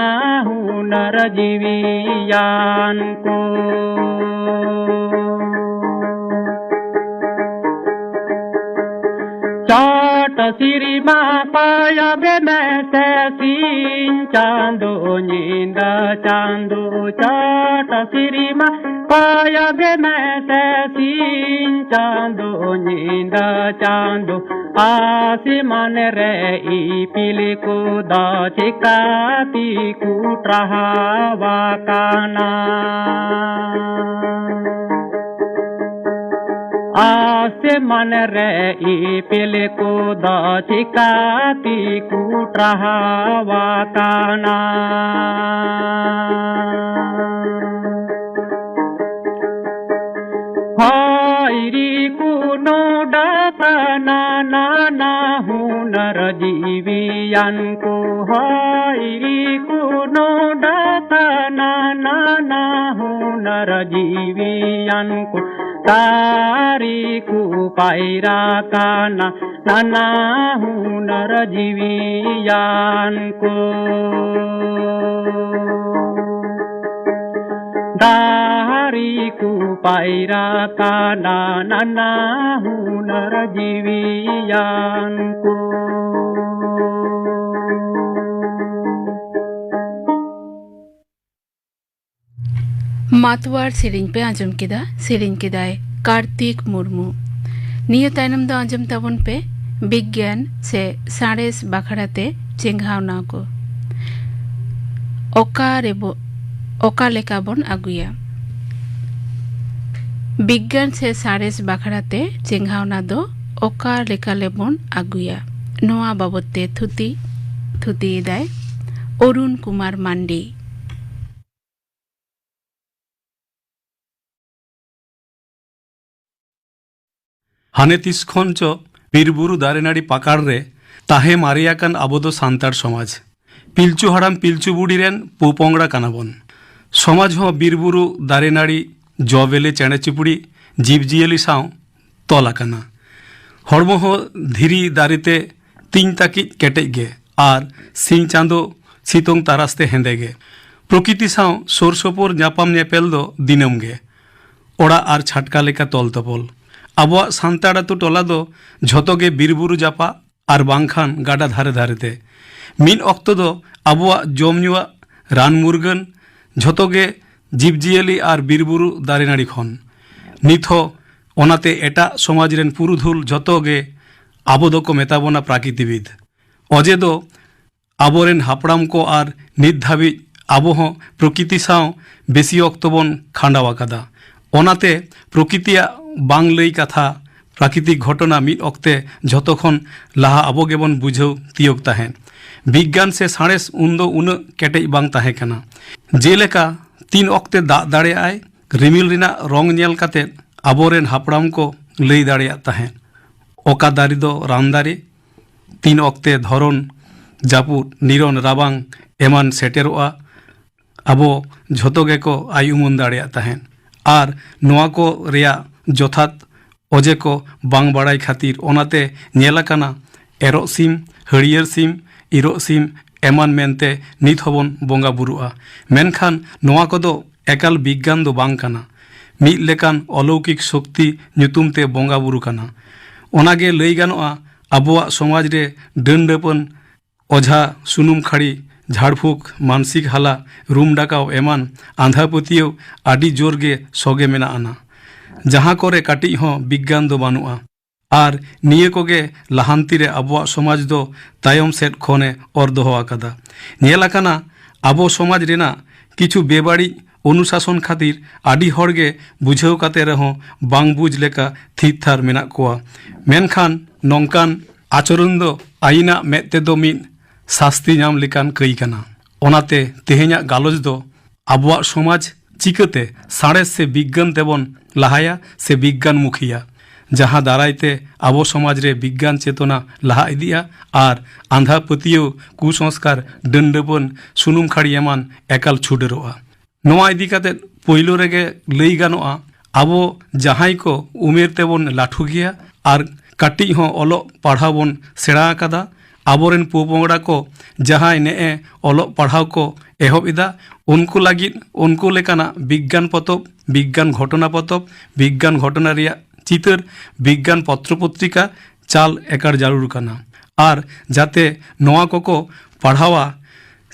ᱦᱩᱱᱟᱹᱨ ᱡᱤᱣᱤᱭᱟᱱ ᱠᱚ᱾ ᱪᱚᱴ ᱥᱤᱨᱢᱟ ᱠᱚᱭᱚᱜ ᱢᱮᱥᱮ ᱥᱤᱧ ᱪᱟᱸᱫᱚ ᱧᱤᱫᱟᱹ ᱪᱟᱸᱫᱚ, ᱪᱚᱴ ᱥᱤᱨᱢᱟ ᱠᱚᱭᱚᱜ ᱢᱮᱥᱮ ᱥᱤᱧ ᱪᱟᱸᱫᱚ ᱧᱤᱫᱟᱹ ᱪᱟᱸᱫᱚ᱾ ᱟᱥᱢᱟᱱ ᱨᱮ ᱤᱯᱤᱞ ᱠᱚᱫᱚ ᱪᱮᱠᱟ ᱛᱮᱠᱚ ᱴᱨᱟᱦᱟᱣ ᱟᱠᱟᱱᱟ? ᱟᱥᱢᱟᱱ ᱨᱮ ᱤᱯᱤᱞ ᱠᱚᱫᱚ ᱪᱮᱠᱟ ᱛᱮᱠᱚ ᱴᱨᱟᱦᱟᱣ ᱟᱠᱟᱱᱟ? ᱦᱚᱭ ᱨᱮᱠᱚ ᱱᱚᱰᱟᱜ ᱠᱟᱱᱟ ᱱᱟᱱᱟ ᱦᱩᱱᱟᱹᱨ ᱡᱤᱣᱤᱭᱟᱱ ᱠᱚ᱾ ᱦᱚᱭ ᱨᱮᱠᱚ ᱱᱚᱰᱟᱜ ᱠᱟᱱᱟ ᱱᱟᱱᱟ ᱦᱩᱱᱟᱹᱨ ᱡᱤᱣᱤᱭᱟᱱ ᱠᱚ᱾ ᱫᱟᱨᱮ ᱠᱚ ᱯᱟᱭᱨᱟ ᱠᱟᱱᱟ ᱱᱟᱱᱟ ᱦᱩᱱᱟᱹᱨ ᱡᱤᱣᱤᱭᱟᱱ ᱠᱚ᱾ ᱫᱟᱨᱮ ᱠᱚ ᱯᱟᱭᱨᱟ ᱠᱟᱱᱟ ᱱᱟᱱᱟ ᱦᱩᱱᱟᱹᱨ ᱡᱤᱣᱤᱭᱟᱱ ᱠᱚ᱾ ᱢᱟᱛᱣᱟᱨ ᱥᱮᱨᱮᱧ ᱯᱮ ᱟᱸᱡᱚᱢ ᱠᱮᱫᱟ, ᱥᱮᱨᱮᱧ ᱠᱮᱫᱟᱭ ᱠᱟᱨᱛᱤᱠ ᱢᱩᱨᱢᱩ᱾ ᱱᱤᱭᱟᱹ ᱛᱟᱭᱱᱚᱢ ᱫᱚ ᱟᱸᱡᱚᱢ ᱛᱟᱵᱚᱱ ᱯᱮ ᱵᱤᱜᱽᱜᱟᱱ ᱥᱮ ᱥᱟᱬᱮᱥ ᱵᱟᱠᱷᱨᱟᱛᱮ ᱪᱮᱸᱜᱷᱟᱣᱱᱟ ᱠᱚ᱾ ᱚᱠᱟ ᱨᱮᱵᱚ, ᱚᱠᱟ ᱞᱮᱠᱟ ᱵᱚᱱ ᱟᱹᱜᱩᱭᱟ? ᱵᱤᱜᱽᱜᱟᱱ ᱥᱮ ᱥᱟᱬᱮᱥ ᱵᱟᱠᱷᱨᱟᱛᱮ ᱪᱮᱸᱜᱷᱟᱣᱱᱟ ᱫᱚ ᱚᱠᱟ ᱞᱮᱠᱟ ᱞᱮᱵᱚᱱ ᱟᱹᱜᱩᱭᱟ? ᱱᱚᱣᱟ ᱵᱟᱵᱚᱛ ᱛᱮ ᱛᱷᱩᱛᱤ, ᱛᱷᱩᱛᱤᱭᱮᱫᱟᱭ ᱚᱨᱩᱱ ᱠᱩᱢᱟᱨ ᱢᱟᱱᱰᱤ᱾ ᱦᱟᱱᱮ ᱛᱤᱥ ᱠᱷᱚᱱ ᱪᱚ ᱵᱤᱨ ᱵᱩᱨᱩ ᱫᱟᱨᱮ ᱱᱟᱹᱲᱤ ᱯᱟᱠᱟᱲ ᱨᱮ ᱛᱟᱦᱮᱸ ᱢᱟᱨᱮ ᱟᱠᱟᱱ ᱟᱵᱚ ᱫᱚ ᱥᱟᱱᱛᱟᱲ ᱥᱚᱢᱟᱡᱽ᱾ ᱯᱤᱞᱪᱩ ᱦᱟᱲᱟᱢ ᱯᱤᱞᱪᱩ ᱵᱩᱲᱦᱤ ᱨᱮᱱ ᱯᱚᱯᱚᱝᱲᱟ ᱠᱟᱱᱟ ᱵᱚᱱ᱾ ᱥᱚᱢᱟᱡᱽ ᱦᱚᱸ ᱵᱤᱨ ᱵᱩᱨᱩ ᱫᱟᱨᱮ ᱱᱟᱹᱲᱤ, ᱡᱚ ᱵᱮᱞᱮ, ᱪᱮᱬᱮ ᱪᱤᱯᱲᱤ, ᱡᱤᱵᱽ ᱡᱤᱭᱟᱹᱞᱤ ᱥᱟᱶ ᱛᱚᱞ ᱟᱠᱟᱱᱟ᱾ ᱦᱚᱲᱢᱚ ᱦᱚᱸ ᱫᱷᱤᱨᱤ ᱫᱟᱨᱮ ᱛᱮ ᱛᱤᱧ ᱛᱟᱹᱠᱤᱡ ᱠᱮᱴᱮᱡ ᱜᱮ ᱟᱨ ᱥᱤᱧ ᱪᱟᱸᱫᱚ ᱥᱤᱛᱩᱝ ᱛᱟᱨᱟᱥ ᱛᱮ ᱦᱮᱸᱫᱮ ᱜᱮ᱾ ᱯᱨᱚᱠᱤᱛᱤ ᱥᱟᱶ ᱥᱩᱨ ᱥᱩᱯᱩᱨ ᱧᱟᱯᱟᱢ ᱧᱮᱯᱮᱞ ᱫᱚ ᱫᱤᱱᱟᱹᱢ ᱜᱮ᱾ ᱚᱲᱟᱜ ᱟᱨ ᱪᱷᱟᱴᱠᱟ ᱞᱮᱠᱟ ᱛᱚᱞ ᱛᱚᱯᱚᱞ᱾ ᱟᱵᱚᱣᱟᱜ ᱥᱟᱱᱛᱟᱲ ᱟᱹᱛᱩ ᱴᱚᱞᱟ ᱫᱚ ᱡᱷᱚᱛᱚ ᱜᱮ ᱵᱤᱨ ᱵᱩᱨᱩ ᱡᱟᱯᱟᱜ ᱟᱨ ᱵᱟᱝᱠᱷᱟᱱ ᱜᱟᱰᱟ ᱫᱷᱟᱨᱮ ᱫᱷᱟᱨᱮ ᱛᱮ᱾ ᱢᱤᱫ ᱚᱠᱛᱚ ᱫᱚ ᱟᱵᱚᱣᱟᱜ ᱡᱚᱢ ᱧᱩᱣᱟᱜ ᱨᱟᱱ ᱢᱩᱨᱜᱟᱹᱱ ᱡᱷᱚᱛᱚ ᱜᱮ ᱡᱤᱵᱽ ᱡᱤᱭᱟᱹᱞᱤ ᱟᱨ ᱵᱤᱨ ᱵᱩᱨᱩ ᱫᱟᱨᱮ ᱱᱟᱹᱲᱤ ᱠᱷᱚᱱ᱾ ᱱᱤᱛ ᱦᱚᱸ ᱚᱱᱟᱛᱮ ᱮᱴᱟᱜ ᱥᱚᱢᱟᱡᱽ ᱨᱮᱱ ᱯᱩᱨᱩᱫᱷᱩᱞ ᱡᱷᱚᱛᱚ ᱜᱮ ᱟᱵᱚ ᱫᱚᱠᱚ ᱢᱮᱛᱟ ᱵᱚᱱᱟ ᱯᱨᱟᱠᱤᱛᱤᱵᱤᱫ᱾ ᱚᱡᱮ ᱫᱚ ᱟᱵᱚᱨᱮᱱ ᱦᱟᱯᱲᱟᱢ ᱠᱚ ᱟᱨ ᱱᱤᱛ ᱫᱷᱟᱹᱵᱤᱡ ᱟᱵᱚ ᱦᱚᱸ ᱯᱨᱚᱠᱤᱛᱤ ᱥᱟᱶ ᱵᱮᱥᱤ ᱚᱠᱛᱚ ᱵᱚᱱ ᱠᱷᱟᱸᱰᱟᱣ ᱟᱠᱟᱫᱟ᱾ ᱚᱱᱟᱛᱮ ᱯᱨᱚᱠᱤᱛᱤᱭᱟᱜ ᱵᱟᱝ ᱞᱟᱹᱭ ᱠᱟᱛᱷᱟ, ᱯᱨᱟᱠᱨᱤᱛᱤᱠ ᱜᱷᱚᱴᱚᱱᱟ ᱢᱤᱫ ᱚᱠᱛᱮ ᱡᱷᱚᱛᱚ ᱠᱷᱚᱱ ᱞᱟᱦᱟ ᱟᱵᱚ ᱜᱮᱵᱚᱱ ᱵᱩᱡᱷᱟᱹᱣ ᱛᱤᱭᱳᱜ ᱛᱟᱦᱮᱸᱫ᱾ ᱵᱤᱜᱽᱜᱟᱱ ᱥᱮ ᱥᱟᱬᱮᱥ ᱩᱱᱫᱚ ᱩᱱᱟᱹᱜ ᱠᱮᱴᱮᱡ ᱵᱟᱝ ᱛᱟᱦᱮᱸ ᱠᱟᱱᱟ᱾ ᱡᱮᱞᱮᱠᱟ, ᱛᱤᱱ ᱚᱠᱛᱮ ᱫᱟᱜ ᱫᱟᱲᱮᱭᱟᱜᱼᱟᱭ, ᱨᱤᱢᱤᱞ ᱨᱮᱱᱟᱜ ᱨᱚᱝ ᱧᱮᱞ ᱠᱟᱛᱮ ᱟᱵᱚᱨᱮᱱ ᱦᱟᱯᱲᱟᱢ ᱠᱚ ᱞᱟᱹᱭ ᱫᱟᱲᱮᱭᱟᱜ ᱛᱟᱦᱮᱸᱫ᱾ ᱚᱠᱟ ᱫᱟᱨᱮ ᱫᱚ ᱨᱟᱱ ᱫᱟᱨᱮ, ᱛᱤᱱ ᱚᱠᱛᱮ ᱫᱷᱚᱨᱚᱱ, ᱡᱟᱹᱯᱩᱫ, ᱱᱤᱨᱚᱱ, ᱨᱟᱵᱟᱝ ᱮᱢᱟᱱ ᱥᱮᱴᱮᱨᱚᱜᱼᱟ, ᱟᱵᱚ ᱡᱷᱚᱛᱚ ᱜᱮᱠᱚ ᱟᱭ ᱩᱢᱟᱹᱱ ᱫᱟᱲᱮᱭᱟᱜ ᱛᱟᱦᱮᱸᱫ᱾ ᱟᱨ ᱱᱚᱣᱟ ᱠᱚ ᱨᱮᱭᱟᱜ ᱡᱚᱛᱷᱟᱛ ᱚᱡᱮ ᱠᱚ ᱵᱟᱝ ᱵᱟᱲᱟᱭ ᱠᱷᱟᱹᱛᱤᱨ, ᱚᱱᱟᱛᱮ ᱧᱮᱞ ᱟᱠᱟᱱᱟ ᱮᱨᱚᱜ ᱥᱤᱢ, ᱦᱟᱹᱨᱭᱟᱹᱲ ᱥᱤᱢ, ᱤᱨᱚᱜ ᱥᱤᱢ ᱮᱢᱟᱱ ᱢᱮᱱᱛᱮ ᱱᱤᱛ ᱦᱚᱸᱵᱚᱱ ᱵᱚᱸᱜᱟ ᱵᱩᱨᱩᱜᱼᱟ᱾ ᱢᱮᱱᱠᱷᱟᱱ ᱱᱚᱣᱟ ᱠᱚᱫᱚ ᱮᱠᱟᱞ ᱵᱤᱜᱽᱜᱟᱱ ᱫᱚ ᱵᱟᱝ ᱠᱟᱱᱟ, ᱢᱤᱫ ᱞᱮᱠᱟᱱ ᱚᱞᱚᱣᱠᱤᱠ ᱥᱚᱠᱛᱤ ᱧᱩᱛᱩᱢ ᱛᱮ ᱵᱚᱸᱜᱟ ᱵᱩᱨᱩ ᱠᱟᱱᱟ᱾ ᱚᱱᱟᱜᱮ ᱞᱟᱹᱭ ᱜᱟᱱᱚᱜᱼᱟ, ᱟᱵᱚᱣᱟᱜ ᱥᱚᱢᱟᱡᱽ ᱨᱮ ᱰᱟᱹᱱ ᱰᱟᱹᱯᱟᱹᱱ, ᱚᱡᱷᱟ, ᱥᱩᱱᱩᱢ ᱠᱷᱟᱹᱲᱤ, ᱡᱷᱟᱲ ᱯᱷᱩᱸᱠ, ᱢᱟᱱᱥᱤᱠ ᱦᱟᱞᱟ, ᱨᱩᱢ ᱰᱟᱠᱟᱣ ᱮᱢᱟᱱ ᱟᱸᱫᱷᱟ ᱯᱟᱹᱛᱭᱟᱹᱣ ᱟᱹᱰᱤ ᱡᱳᱨ ᱜᱮ ᱥᱚᱜᱮ ᱢᱮᱱᱟᱜ ᱟᱱᱟ, ᱡᱟᱦᱟᱸ ᱠᱚᱨᱮ ᱠᱟᱹᱴᱤᱡ ᱦᱚᱸ ᱵᱤᱜᱽᱜᱟᱱ ᱫᱚ ᱵᱟᱹᱱᱩᱜᱼᱟ᱾ ᱟᱨ ᱱᱤᱭᱟᱹ ᱠᱚᱜᱮ ᱞᱟᱦᱟᱱᱛᱤ ᱨᱮ ᱟᱵᱚᱣᱟᱜ ᱥᱚᱢᱟᱡᱽ ᱫᱚ ᱛᱟᱭᱚᱢ ᱥᱮᱫ ᱠᱷᱚᱱᱮ ᱚᱨ ᱫᱚᱦᱚ ᱟᱠᱟᱫᱟ᱾ ᱧᱮᱞ ᱟᱠᱟᱱᱟ, ᱟᱵᱚ ᱥᱚᱢᱟᱡᱽ ᱨᱮᱱᱟᱜ ᱠᱤᱪᱷᱩ ᱵᱮᱵᱟᱹᱲᱤᱡ ᱚᱱᱩᱥᱟᱥᱚᱱ ᱠᱷᱟᱹᱛᱤᱨ ᱟᱹᱰᱤ ᱦᱚᱲ ᱜᱮ ᱵᱩᱡᱷᱟᱹᱣ ᱠᱟᱛᱮ ᱨᱮᱦᱚᱸ ᱵᱟᱝ ᱵᱩᱡᱽ ᱞᱮᱠᱟ ᱛᱷᱤᱨ ᱛᱷᱟᱨ ᱢᱮᱱᱟᱜ ᱠᱚᱣᱟ᱾ ᱢᱮᱱᱠᱷᱟᱱ ᱱᱚᱝᱠᱟᱱ ᱟᱪᱚᱨᱚᱱ ᱫᱚ ᱟᱹᱭᱤᱱᱟᱜ ᱢᱮᱫ ᱛᱮᱫᱚ ᱢᱤᱫ ᱥᱟᱥᱛᱤ ᱧᱟᱢ ᱞᱮᱠᱟᱱ ᱠᱟᱹᱭ ᱠᱟᱱᱟ᱾ ᱚᱱᱟᱛᱮ ᱛᱮᱦᱮᱧᱟᱜ ᱜᱟᱞᱚᱪ ᱫᱚ ᱟᱵᱚᱣᱟᱜ ᱥᱚᱢᱟᱡᱽ ᱪᱤᱠᱟᱹᱛᱮ ᱥᱟᱬᱮᱥ ᱥᱮ ᱵᱤᱜᱽᱜᱟᱱ ᱛᱮᱵᱚᱱ ᱞᱟᱦᱟᱭᱟ ᱥᱮ ᱵᱤᱜᱽᱜᱟᱱ ᱢᱩᱠᱷᱤᱭᱟ, ᱡᱟᱦᱟᱸ ᱫᱟᱨᱟᱭ ᱛᱮ ᱟᱵᱚ ᱥᱚᱢᱟᱡᱽ ᱨᱮ ᱵᱤᱜᱽᱜᱟᱱ ᱪᱮᱛᱚᱱᱟ ᱞᱟᱦᱟ ᱤᱫᱤᱜᱼᱟ ᱟᱨ ᱟᱸᱫᱷᱟ ᱯᱟᱹᱛᱭᱟᱹᱣ, ᱠᱩᱥᱚᱝᱥᱠᱟᱨ, ᱰᱟᱹᱱᱰᱟᱹᱯᱟᱹᱱ, ᱥᱩᱱᱩᱢ ᱠᱷᱟᱹᱲᱤ ᱮᱢᱟᱱ ᱮᱠᱟᱞ ᱪᱷᱩᱰᱟᱹᱨᱚᱜᱼᱟ᱾ ᱱᱚᱣᱟ ᱤᱫᱤ ᱠᱟᱛᱮ ᱯᱳᱭᱞᱳ ᱨᱮᱜᱮ ᱞᱟᱹᱭ ᱜᱟᱱᱚᱜᱼᱟ, ᱟᱵᱚ ᱡᱟᱦᱟᱸᱭ ᱠᱚ ᱩᱢᱮᱨ ᱛᱮᱵᱚᱱ ᱞᱟᱹᱴᱷᱩ ᱜᱮᱭᱟ ᱟᱨ ᱠᱟᱹᱴᱤᱡ ᱦᱚᱸ ᱚᱞᱚᱜ ᱯᱟᱲᱦᱟᱣ ᱵᱚᱱ ᱥᱮᱬᱟ ᱟᱠᱟᱫᱟ, ᱟᱵᱚᱨᱮᱱ ᱯᱚᱯᱚᱝᱲᱟ ᱠᱚ ᱡᱟᱦᱟᱸᱭ ᱱᱮᱜᱼᱮ ᱚᱞᱚᱜ ᱯᱟᱲᱦᱟᱣ ᱠᱚ ᱮᱦᱚᱵ ᱮᱫᱟ, ᱩᱱᱠᱩ ᱞᱟᱹᱜᱤᱫ ᱩᱱᱠᱩ ᱞᱮᱠᱟᱱᱟᱜ ᱵᱤᱜᱽᱜᱟᱱ ᱯᱚᱛᱚᱵ, ᱵᱤᱜᱽᱜᱟᱱ ᱜᱷᱚᱴᱚᱱᱟ ᱯᱚᱛᱚᱵ, ᱵᱤᱜᱽᱜᱟᱱ ᱜᱷᱚᱴᱚᱱᱟ ᱨᱮᱭᱟᱜ ᱪᱤᱛᱟᱹᱨ, ᱵᱤᱜᱽᱜᱟᱱ ᱯᱚᱛᱨᱚ ᱯᱚᱛᱨᱤᱠᱟ ᱪᱟᱞ ᱮᱠᱟᱞ ᱡᱟᱹᱨᱩᱲ ᱠᱟᱱᱟ᱾ ᱟᱨ ᱡᱟᱛᱮ ᱱᱚᱣᱟ ᱠᱚᱠᱚ ᱯᱟᱲᱦᱟᱣᱟ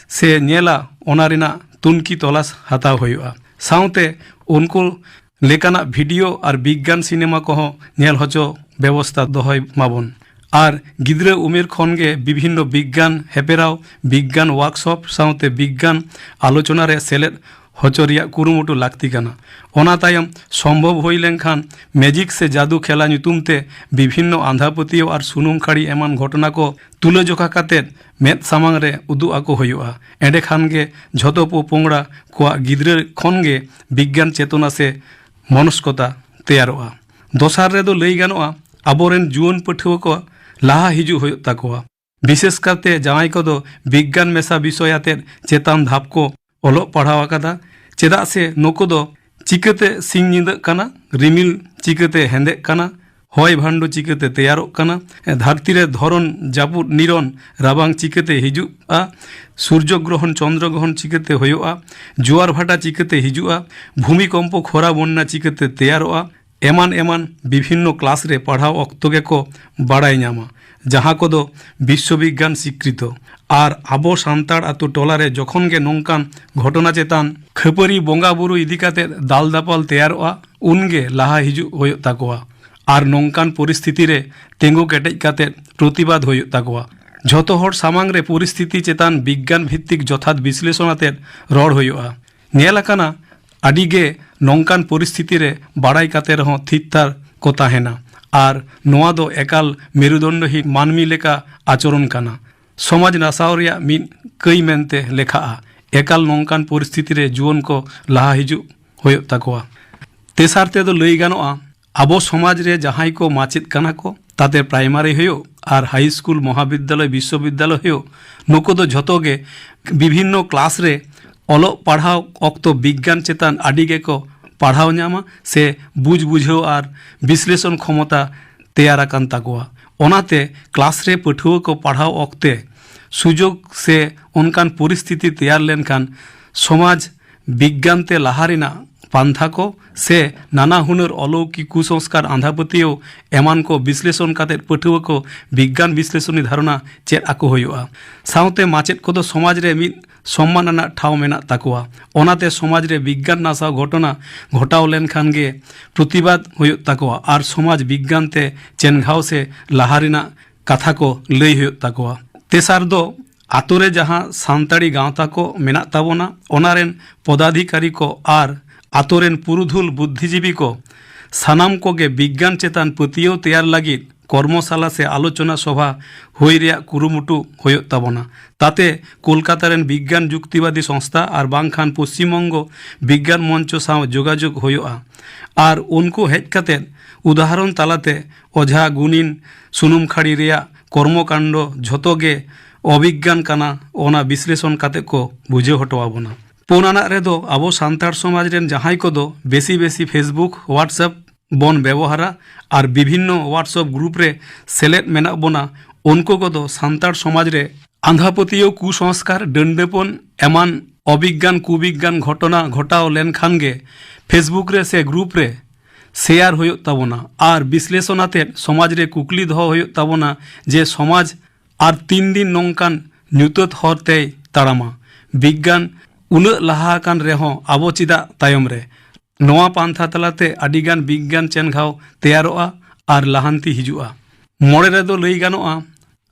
ᱥᱮ ᱧᱮᱞᱟ, ᱚᱱᱟ ᱨᱮᱱᱟᱜ ᱛᱩᱱᱠᱷᱤ ᱛᱚᱞᱟᱥ ᱦᱟᱛᱟᱣ ᱦᱩᱭᱩᱜᱼᱟ᱾ ᱥᱟᱶᱛᱮ ᱩᱱᱠᱩ ᱞᱮᱠᱟᱱᱟᱜ ᱵᱷᱤᱰᱤᱭᱳ ᱟᱨ ᱵᱤᱜᱽᱜᱟᱱ ᱥᱤᱱᱮᱢᱟ ᱠᱚᱦᱚᱸ ᱧᱮᱞ ᱦᱚᱪᱚ ᱵᱮᱵᱚᱥᱛᱟ ᱫᱚᱦᱚᱭ ᱢᱟᱵᱚᱱ᱾ ᱟᱨ ᱜᱤᱫᱽᱨᱟᱹ ᱩᱢᱮᱨ ᱠᱷᱚᱱ ᱜᱮ ᱵᱤᱵᱷᱤᱱᱱᱚ ᱵᱤᱜᱽᱜᱟᱱ ᱦᱮᱯᱮᱨᱟᱣ, ᱵᱤᱜᱽᱜᱟᱱ ᱣᱟᱨᱠᱥᱚᱯ ᱥᱟᱶᱛᱮ ᱵᱤᱜᱽᱜᱟᱱ ᱟᱞᱳᱪᱚᱱᱟ ᱨᱮ ᱥᱮᱞᱮᱫ ᱦᱚᱪᱚ ᱨᱮᱭᱟᱜ ᱠᱩᱨᱩᱢᱩᱴᱩ ᱞᱟᱹᱠᱛᱤ ᱠᱟᱱᱟ᱾ ᱚᱱᱟ ᱛᱟᱭᱚᱢ ᱥᱚᱢᱵᱷᱚᱵ ᱦᱩᱭ ᱞᱮᱱᱠᱷᱟᱱ ᱢᱮᱡᱤᱠ ᱥᱮ ᱡᱟᱫᱩ ᱠᱷᱮᱞᱟ ᱧᱩᱛᱩᱢ ᱛᱮ ᱵᱤᱵᱷᱤᱱᱱᱚ ᱟᱸᱫᱷᱟ ᱯᱟᱹᱛᱭᱟᱹᱣ ᱟᱨ ᱥᱩᱱᱩᱢ ᱠᱷᱟᱹᱲᱤ ᱮᱢᱟᱱ ᱜᱷᱚᱴᱚᱱᱟ ᱠᱚ ᱛᱩᱞᱟᱹᱡᱚᱠᱷᱟ ᱠᱟᱛᱮ ᱢᱮᱫ ᱥᱟᱢᱟᱝ ᱨᱮ ᱩᱫᱩᱜ ᱟᱠᱚ ᱦᱩᱭᱩᱜᱼᱟ᱾ ᱮᱸᱰᱮᱠᱷᱟᱱ ᱜᱮ ᱡᱷᱚᱛᱚ ᱯᱚᱯᱚᱝᱲᱟ ᱠᱚᱣᱟᱜ ᱜᱤᱫᱽᱨᱟᱹ ᱠᱷᱚᱱ ᱜᱮ ᱵᱤᱜᱽᱜᱟᱱ ᱪᱮᱛᱚᱱᱟ ᱥᱮ ᱢᱚᱱᱚᱥᱠᱚᱛᱟ ᱛᱮᱭᱟᱨᱚᱜᱼᱟ᱾ ᱫᱚᱥᱟᱨ ᱨᱮᱫᱚ ᱞᱟᱹᱭ ᱜᱟᱱᱚᱜᱼᱟ, ᱟᱵᱚᱨᱮᱱ ᱡᱩᱣᱟᱹᱱ ᱯᱟᱹᱴᱷᱩᱣᱟᱹ ᱠᱚ ᱞᱟᱦᱟ ᱦᱤᱡᱩᱜ ᱦᱩᱭᱩᱜ ᱛᱟᱠᱚᱣᱟ᱾ ᱵᱤᱥᱮᱥ ᱠᱟᱛᱮ ᱡᱟᱦᱟᱸᱭ ᱠᱚᱫᱚ ᱵᱤᱜᱽᱜᱟᱱ ᱢᱮᱥᱟ ᱵᱤᱥᱚᱭ ᱟᱛᱮᱫ ᱪᱮᱛᱟᱱ ᱫᱷᱟᱯ ᱠᱚ ᱚᱞᱚᱜ ᱯᱟᱲᱦᱟᱣ ᱟᱠᱟᱫᱟ, ᱪᱮᱫᱟᱜ ᱥᱮ ᱱᱩᱠᱩ ᱫᱚ ᱪᱤᱠᱟᱹᱛᱮ ᱥᱤᱧ ᱧᱤᱫᱟᱹᱜ ᱠᱟᱱᱟ, ᱨᱤᱢᱤᱞ ᱪᱤᱠᱟᱹᱛᱮ ᱦᱮᱸᱫᱮᱜ ᱠᱟᱱᱟ, ᱦᱚᱭ ᱵᱷᱟᱱᱰᱚ ᱪᱤᱠᱟᱹᱛᱮ ᱛᱮᱭᱟᱨᱚᱜ ᱠᱟᱱᱟ, ᱫᱷᱟᱹᱨᱛᱤ ᱨᱮ ᱫᱷᱚᱨᱚᱱ, ᱡᱟᱹᱯᱩᱫ, ᱱᱤᱨᱚᱱ, ᱨᱟᱵᱟᱝ ᱪᱤᱠᱟᱹᱛᱮ ᱦᱤᱡᱩᱜᱼᱟ, ᱥᱩᱨᱡᱚ ᱜᱨᱚᱦᱚᱱ, ᱪᱚᱱᱫᱨᱚ ᱜᱨᱚᱦᱚᱱ ᱪᱤᱠᱟᱹᱛᱮ ᱦᱩᱭᱩᱜᱼᱟ, ᱡᱳᱣᱟᱨ ᱵᱷᱟᱴᱟ ᱪᱤᱠᱟᱹᱛᱮ ᱦᱤᱡᱩᱜᱼᱟ, ᱵᱷᱩᱢᱤᱠᱚᱢᱯᱚ, ᱠᱷᱚᱨᱟ, ᱵᱚᱱᱱᱟ ᱪᱤᱠᱟᱹᱛᱮ ᱛᱮᱭᱟᱨᱚᱜᱼᱟ, ᱮᱢᱟᱱ ᱮᱢᱟᱱ ᱵᱤᱵᱷᱤᱱᱱᱚ ᱠᱞᱟᱥ ᱨᱮ ᱯᱟᱲᱦᱟᱣ ᱚᱠᱛᱚ ᱜᱮᱠᱚ ᱵᱟᱲᱟᱭ ᱧᱟᱢᱟ, ᱡᱟᱦᱟᱸ ᱠᱚᱫᱚ ᱵᱤᱥᱥᱚ ᱵᱤᱜᱽᱜᱟᱱ ᱥᱤᱠᱨᱤᱛᱚ᱾ ᱟᱨ ᱟᱵᱚ ᱥᱟᱱᱛᱟᱲ ᱟᱛᱳ ᱴᱚᱞᱟ ᱨᱮ ᱡᱚᱠᱷᱚᱱ ᱜᱮ ᱱᱚᱝᱠᱟᱱ ᱜᱷᱚᱴᱚᱱᱟ ᱪᱮᱛᱟᱱ ᱠᱷᱟᱹᱯᱟᱹᱨᱤ ᱵᱚᱸᱜᱟ ᱵᱩᱨᱩ ᱤᱫᱤ ᱠᱟᱛᱮ ᱫᱟᱞ ᱫᱟᱯᱟᱞ ᱛᱮᱭᱟᱨᱚᱜᱼᱟ, ᱩᱱᱜᱮ ᱞᱟᱦᱟ ᱦᱤᱡᱩᱜ ᱦᱩᱭᱩᱜ ᱛᱟᱠᱚᱣᱟ᱾ ᱟᱨ ᱱᱚᱝᱠᱟᱱ ᱯᱚᱨᱤᱥᱛᱷᱤᱛᱤ ᱨᱮ ᱛᱤᱸᱜᱩ ᱠᱮᱴᱮᱡ ᱠᱟᱛᱮ ᱯᱨᱚᱛᱤᱵᱟᱫ ᱦᱩᱭᱩᱜ ᱛᱟᱠᱚᱣᱟ᱾ ᱡᱷᱚᱛᱚ ᱦᱚᱲ ᱥᱟᱢᱟᱝ ᱨᱮ ᱯᱚᱨᱤᱥᱛᱷᱤᱛᱤ ᱪᱮᱛᱟᱱ ᱵᱤᱜᱽᱜᱟᱱ ᱵᱷᱤᱛᱛᱤᱠ ᱡᱚᱛᱷᱟᱛ ᱵᱤᱥᱞᱮᱥᱚᱱ ᱟᱛᱮ ᱨᱚᱲ ᱦᱩᱭᱩᱜᱼᱟ᱾ ᱧᱮᱞ ᱟᱠᱟᱱᱟ, ᱟᱹᱰᱤ ᱜᱮ ᱱᱚᱝᱠᱟᱱ ᱯᱚᱨᱤᱥᱛᱷᱤᱛᱤ ᱨᱮ ᱵᱟᱲᱟᱭ ᱠᱟᱛᱮ ᱨᱮᱦᱚᱸ ᱛᱷᱤᱨ ᱛᱷᱟᱨ ᱠᱚ ᱛᱟᱦᱮᱱᱟ᱾ ᱟᱨ ᱱᱚᱣᱟ ᱫᱚ ᱮᱠᱟᱞ ᱢᱮᱨᱩᱫᱚᱱᱰᱚᱦᱤᱱ ᱢᱟᱹᱱᱢᱤ ᱞᱮᱠᱟ ᱟᱪᱚᱨᱚᱱ ᱠᱟᱱᱟ᱾ ᱥᱚᱢᱟᱡᱽ ᱱᱟᱥᱟᱣ ᱨᱮᱭᱟᱜ ᱢᱤᱫ ᱠᱟᱹᱭ ᱢᱮᱱᱛᱮ ᱞᱮᱠᱷᱟᱜᱼᱟ᱾ ᱮᱠᱟᱞ ᱱᱚᱝᱠᱟᱱ ᱯᱚᱨᱤᱥᱛᱷᱤᱛᱤ ᱨᱮ ᱡᱩᱣᱟᱹᱱ ᱠᱚ ᱞᱟᱦᱟ ᱦᱤᱡᱩᱜ ᱦᱩᱭᱩᱜ ᱛᱟᱠᱚᱣᱟ᱾ ᱛᱮᱥᱟᱨ ᱛᱮᱫᱚ ᱞᱟᱹᱭ ᱜᱟᱱᱚᱜᱼᱟ, ᱟᱵᱚ ᱥᱚᱢᱟᱡᱽ ᱨᱮ ᱡᱟᱦᱟᱸᱭ ᱠᱚ ᱢᱟᱪᱮᱫ ᱠᱟᱱᱟ ᱠᱚ, ᱛᱟᱛᱮ ᱯᱨᱟᱭᱢᱟᱨᱤ ᱦᱩᱭᱩᱜ ᱟᱨ ᱦᱟᱭ ᱥᱠᱩᱞ, ᱢᱚᱦᱟᱵᱤᱫᱽᱫᱟᱞᱚᱭ, ᱵᱤᱥᱥᱚᱵᱤᱫᱽᱫᱟᱞᱚᱭ ᱦᱩᱭᱩᱜ, ᱱᱩᱠᱩ ᱫᱚ ᱡᱷᱚᱛᱚ ᱜᱮ ᱵᱤᱵᱷᱤᱱᱱᱚ ᱠᱞᱟᱥ ᱨᱮ ᱚᱞᱚᱜ ᱯᱟᱲᱦᱟᱣ ᱚᱠᱛᱚ ᱵᱤᱜᱽᱜᱟᱱ ᱪᱮᱛᱟᱱ ᱟᱹᱰᱤ ᱜᱮᱠᱚ ᱯᱟᱲᱦᱟᱣ ᱧᱟᱢᱟ ᱥᱮ ᱵᱩᱡᱽ ᱵᱩᱡᱷᱟᱹᱣ ᱟᱨ ᱵᱤᱥᱞᱮᱥᱚᱱ ᱠᱷᱚᱢᱚᱛᱟ ᱛᱮᱭᱟᱨ ᱟᱠᱟᱱ ᱛᱟᱠᱚᱣᱟ᱾ ᱚᱱᱟᱛᱮ ᱠᱞᱟᱥ ᱨᱮ ᱯᱟᱹᱴᱷᱩᱣᱟᱹ ᱠᱚ ᱯᱟᱲᱦᱟᱣ ᱚᱠᱛᱮ ᱥᱩᱡᱳᱜᱽ ᱥᱮ ᱚᱱᱠᱟᱱ ᱯᱚᱨᱤᱥᱛᱷᱤᱛᱤ ᱛᱮᱭᱟᱨ ᱞᱮᱱᱠᱷᱟᱱ ᱥᱚᱢᱟᱡᱽ ᱵᱤᱜᱽᱜᱟᱱ ᱛᱮ ᱞᱟᱦᱟ ᱨᱮᱱᱟᱜ ᱯᱟᱱᱛᱷᱟ ᱠᱚ ᱥᱮ ᱱᱟᱱᱟ ᱦᱩᱱᱟᱹᱨ ᱚᱞᱚᱩᱠᱤ ᱠᱩᱥᱚᱝᱥᱠᱟᱨ, ᱟᱸᱫᱷᱟᱯᱟᱹᱛᱭᱟᱹᱣ ᱮᱢᱟᱱ ᱠᱚ ᱵᱤᱥᱞᱮᱥᱚᱱ ᱠᱟᱛᱮ ᱯᱟᱹᱴᱷᱩᱣᱟᱹ ᱠᱚ ᱵᱤᱜᱽᱜᱟᱱ ᱵᱤᱥᱞᱮᱥᱚᱱᱤ ᱫᱷᱟᱨᱚᱱᱟ ᱪᱮᱫ ᱟᱠᱚ ᱦᱩᱭᱩᱜᱼᱟ᱾ ᱥᱟᱶᱛᱮ ᱢᱟᱪᱮᱫ ᱠᱚᱫᱚ ᱥᱚᱢᱟᱡᱽ ᱨᱮ ᱢᱤᱫ ᱥᱚᱢᱢᱟᱱ ᱟᱱᱟᱜ ᱴᱷᱟᱶ ᱢᱮᱱᱟᱜ ᱛᱟᱠᱚᱣᱟ᱾ ᱚᱱᱟᱛᱮ ᱥᱚᱢᱟᱡᱽ ᱨᱮ ᱵᱤᱜᱽᱜᱟᱱ ᱱᱟᱥᱟᱣ ᱜᱷᱚᱴᱚᱱᱟ ᱜᱷᱚᱴᱟᱣ ᱞᱮᱱᱠᱷᱟᱱ ᱜᱮ ᱯᱨᱚᱛᱤᱵᱟᱫ ᱦᱩᱭᱩᱜ ᱛᱟᱠᱚᱣᱟ ᱟᱨ ᱥᱚᱢᱟᱡᱽ ᱵᱤᱜᱽᱜᱟᱱ ᱛᱮ ᱪᱮᱱᱜᱷᱟᱣ ᱥᱮ ᱞᱟᱦᱟ ᱨᱮᱱᱟᱜ ᱠᱟᱛᱷᱟ ᱠᱚ ᱞᱟᱹᱭ ᱦᱩᱭᱩᱜ ᱛᱟᱠᱚᱣᱟ᱾ ᱛᱮᱥᱟᱨ ᱫᱚ ᱟᱛᱳ ᱨᱮ ᱡᱟᱦᱟᱸ ᱥᱟᱱᱛᱟᱲᱤ ᱜᱟᱶᱛᱟ ᱠᱚ ᱢᱮᱱᱟᱜ ᱛᱟᱵᱚᱱᱟ, ᱚᱱᱟ ᱨᱮᱱ ᱯᱚᱫᱟᱫᱷᱤᱠᱟᱨᱤ ᱠᱚ ᱟᱨ ᱟᱛᱳ ᱨᱮᱱ ᱯᱩᱨᱩᱫᱷᱩᱞ ᱵᱩᱫᱽᱫᱷᱤᱡᱤᱵᱤ ᱠᱚ ᱥᱟᱱᱟᱢ ᱠᱚᱜᱮ ᱵᱤᱜᱽᱜᱟᱱ ᱪᱮᱛᱟᱱ ᱯᱟᱹᱛᱭᱟᱹᱣ ᱛᱮᱭᱟᱨ ᱞᱟᱹᱜᱤᱫ ᱠᱚᱨᱢᱚᱥᱟᱞᱟ ᱥᱮ ᱟᱞᱳᱪᱚᱱᱟ ᱥᱚᱵᱷᱟ ᱦᱩᱭ ᱨᱮᱭᱟᱜ ᱠᱩᱨᱩᱢᱩᱴᱩ ᱦᱩᱭᱩᱜ ᱛᱟᱵᱚᱱᱟ᱾ ᱛᱟᱛᱮ ᱠᱳᱞᱠᱟᱛᱟ ᱨᱮᱱ ᱵᱤᱜᱽᱜᱟᱱ ᱡᱩᱠᱛᱤᱵᱟᱫᱤ ᱥᱚᱝᱥᱛᱷᱟ ᱟᱨ ᱵᱟᱝᱠᱷᱟᱱ ᱯᱚᱥᱪᱤᱢ ᱵᱚᱝᱜᱚ ᱵᱤᱜᱽᱜᱟᱱ ᱢᱚᱧᱪᱚ ᱥᱟᱶ ᱡᱳᱜᱟᱡᱳᱜᱽ ᱦᱩᱭᱩᱜᱼᱟ᱾ ᱟᱨ ᱩᱱᱠᱩ ᱦᱮᱡ ᱠᱟᱛᱮ ᱩᱫᱟᱦᱚᱨᱚᱱ ᱛᱟᱞᱟᱛᱮ ᱚᱡᱷᱟ ᱜᱩᱱᱤᱱ ᱥᱩᱱᱩᱢ ᱠᱷᱟᱹᱲᱤ ᱨᱮᱭᱟᱜ ᱠᱚᱨᱢᱚᱠᱟᱱᱰᱚ ᱡᱷᱚᱛᱚ ᱜᱮ ᱚᱵᱤᱜᱽᱜᱟᱱ ᱠᱟᱱᱟ, ᱚᱱᱟ ᱵᱤᱥᱞᱮᱥᱚᱱ ᱠᱟᱛᱮ ᱠᱚ ᱵᱩᱡᱷᱟᱹᱣ ᱦᱚᱴᱚ ᱟᱵᱚᱱᱟ᱾ ᱯᱩᱱ ᱟᱱᱟᱜ ᱨᱮᱫᱚ ᱟᱵᱚ ᱥᱟᱱᱛᱟᱲ ᱥᱚᱢᱟᱡᱽ ᱨᱮᱱ ᱡᱟᱦᱟᱸᱭ ᱠᱚᱫᱚ ᱵᱮᱥᱤ ᱵᱮᱥᱤ Facebook, WhatsApp ᱵᱚᱱ ᱵᱮᱵᱚᱦᱟᱨᱟ ᱟᱨ ᱵᱤᱵᱷᱤᱱᱱᱚ WhatsApp ᱜᱨᱩᱯ ᱨᱮ ᱥᱮᱞᱮᱫ ᱢᱮᱱᱟᱜ ᱵᱚᱱᱟ, ᱩᱱᱠᱩ ᱠᱚᱫᱚ ᱥᱟᱱᱛᱟᱲ ᱥᱚᱢᱟᱡᱽ ᱨᱮ ᱟᱸᱫᱷᱟᱯᱟᱹᱛᱭᱟᱹᱣ, ᱠᱩᱥᱚᱝᱥᱠᱟᱨ, ᱰᱟᱹᱱᱰᱟᱹᱯᱚᱱ ᱮᱢᱟᱱ ᱚᱵᱤᱜᱽᱜᱟᱱ ᱠᱩᱵᱤᱜᱽᱜᱟᱱ ᱜᱷᱚᱴᱚᱱᱟ ᱜᱷᱚᱴᱟᱣ ᱞᱮᱱᱠᱷᱟᱱ ᱜᱮ Facebook ᱨᱮ ᱥᱮ ᱜᱨᱩᱯ ᱨᱮ ᱥᱮᱭᱟᱨ ᱦᱩᱭᱩᱜ ᱛᱟᱵᱚᱱᱟ ᱟᱨ ᱵᱤᱥᱞᱮᱥᱚᱱ ᱟᱛᱮᱫ ᱥᱚᱢᱟᱡᱽ ᱨᱮ ᱠᱩᱠᱞᱤ ᱫᱚᱦᱚ ᱦᱩᱭᱩᱜ ᱛᱟᱵᱚᱱᱟ ᱡᱮ ᱥᱚᱢᱟᱡᱽ ᱟᱨ ᱛᱤᱱ ᱫᱤᱱ ᱱᱚᱝᱠᱟᱱ ᱧᱩᱛᱟᱹᱛ ᱦᱚᱨ ᱛᱮᱭ ᱛᱟᱲᱟᱢᱟ? ᱵᱤᱜᱽᱜᱟᱱ ᱩᱱᱟᱹᱜ ᱞᱟᱦᱟ ᱟᱠᱟᱱ ᱨᱮᱦᱚᱸ ᱟᱵᱚ ᱪᱮᱫᱟᱜ ᱛᱟᱭᱚᱢ ᱨᱮ? ᱱᱚᱣᱟ ᱯᱟᱱᱛᱷᱟ ᱛᱟᱞᱟᱛᱮ ᱟᱹᱰᱤᱜᱟᱱ ᱵᱤᱜᱽᱜᱟᱱ ᱪᱮᱱᱜᱷᱟᱣ ᱛᱮᱭᱟᱨᱚᱜᱼᱟ ᱟᱨ ᱞᱟᱦᱟᱱᱛᱤ ᱦᱤᱡᱩᱜᱼᱟ᱾ ᱢᱚᱬᱮ ᱨᱮᱫᱚ ᱞᱟᱹᱭ ᱜᱟᱱᱚᱜᱼᱟ,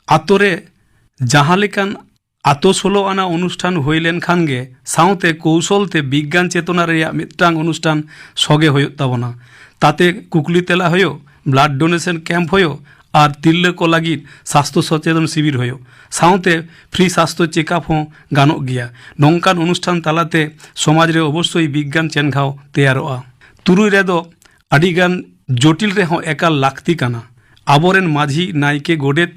ᱟᱛᱳ ᱨᱮ ᱡᱟᱦᱟᱸ ᱞᱮᱠᱟᱱ ᱟᱛᱳ ᱥᱳᱞᱳ ᱟᱱᱟ ᱚᱱᱩᱥᱴᱷᱟᱱ ᱦᱩᱭ ᱞᱮᱱᱠᱷᱟᱱ ᱜᱮ ᱥᱟᱶᱛᱮ ᱠᱳᱣᱥᱚᱞ ᱛᱮ ᱵᱤᱜᱽᱜᱟᱱ ᱪᱮᱛᱚᱱᱟ ᱨᱮᱭᱟᱜ ᱢᱤᱫᱴᱟᱝ ᱚᱱᱩᱥᱴᱷᱟᱱ ᱥᱚᱜᱮ ᱦᱩᱭᱩᱜ ᱛᱟᱵᱚᱱᱟ᱾ ᱛᱟᱛᱮ ᱠᱩᱠᱞᱤ ᱛᱮᱞᱟ ᱦᱩᱭᱩᱜ, ᱵᱞᱟᱰ ᱰᱳᱱᱮᱥᱚᱱ ᱠᱮᱢᱯ ᱦᱩᱭᱩᱜ ᱟᱨ ᱛᱤᱨᱞᱟᱹ ᱠᱚ ᱞᱟᱹᱜᱤᱫ ᱥᱟᱥᱛᱷᱚ ᱥᱚᱪᱮᱛᱚᱱ ᱥᱤᱵᱤᱨ ᱦᱩᱭᱩᱜ᱾ ᱥᱟᱶᱛᱮ ᱯᱷᱨᱤ ᱥᱟᱥᱛᱷᱚ ᱪᱮᱠᱟᱯ ᱦᱚᱸ ᱜᱟᱱᱚᱜ ᱜᱮᱭᱟ᱾ ᱱᱚᱝᱠᱟᱱ ᱚᱱᱩᱥᱴᱷᱟᱱ ᱛᱟᱞᱟᱛᱮ ᱥᱚᱢᱟᱡᱽ ᱨᱮ ᱚᱵᱚᱥᱥᱳᱭ ᱵᱤᱜᱽᱜᱟᱱ ᱪᱮᱱᱜᱷᱟᱣ ᱛᱮᱭᱟᱨᱚᱜᱼᱟ᱾ ᱛᱩᱨᱩᱭ ᱨᱮᱫᱚ ᱟᱹᱰᱤᱜᱟᱱ ᱡᱚᱴᱤᱞ ᱨᱮᱦᱚᱸ ᱮᱠᱟᱞ ᱞᱟᱹᱠᱛᱤ ᱠᱟᱱᱟ᱾ ᱟᱵᱚᱨᱮᱱ ᱢᱟᱹᱡᱷᱤ, ᱱᱟᱭᱠᱮ, ᱜᱚᱰᱮᱛ,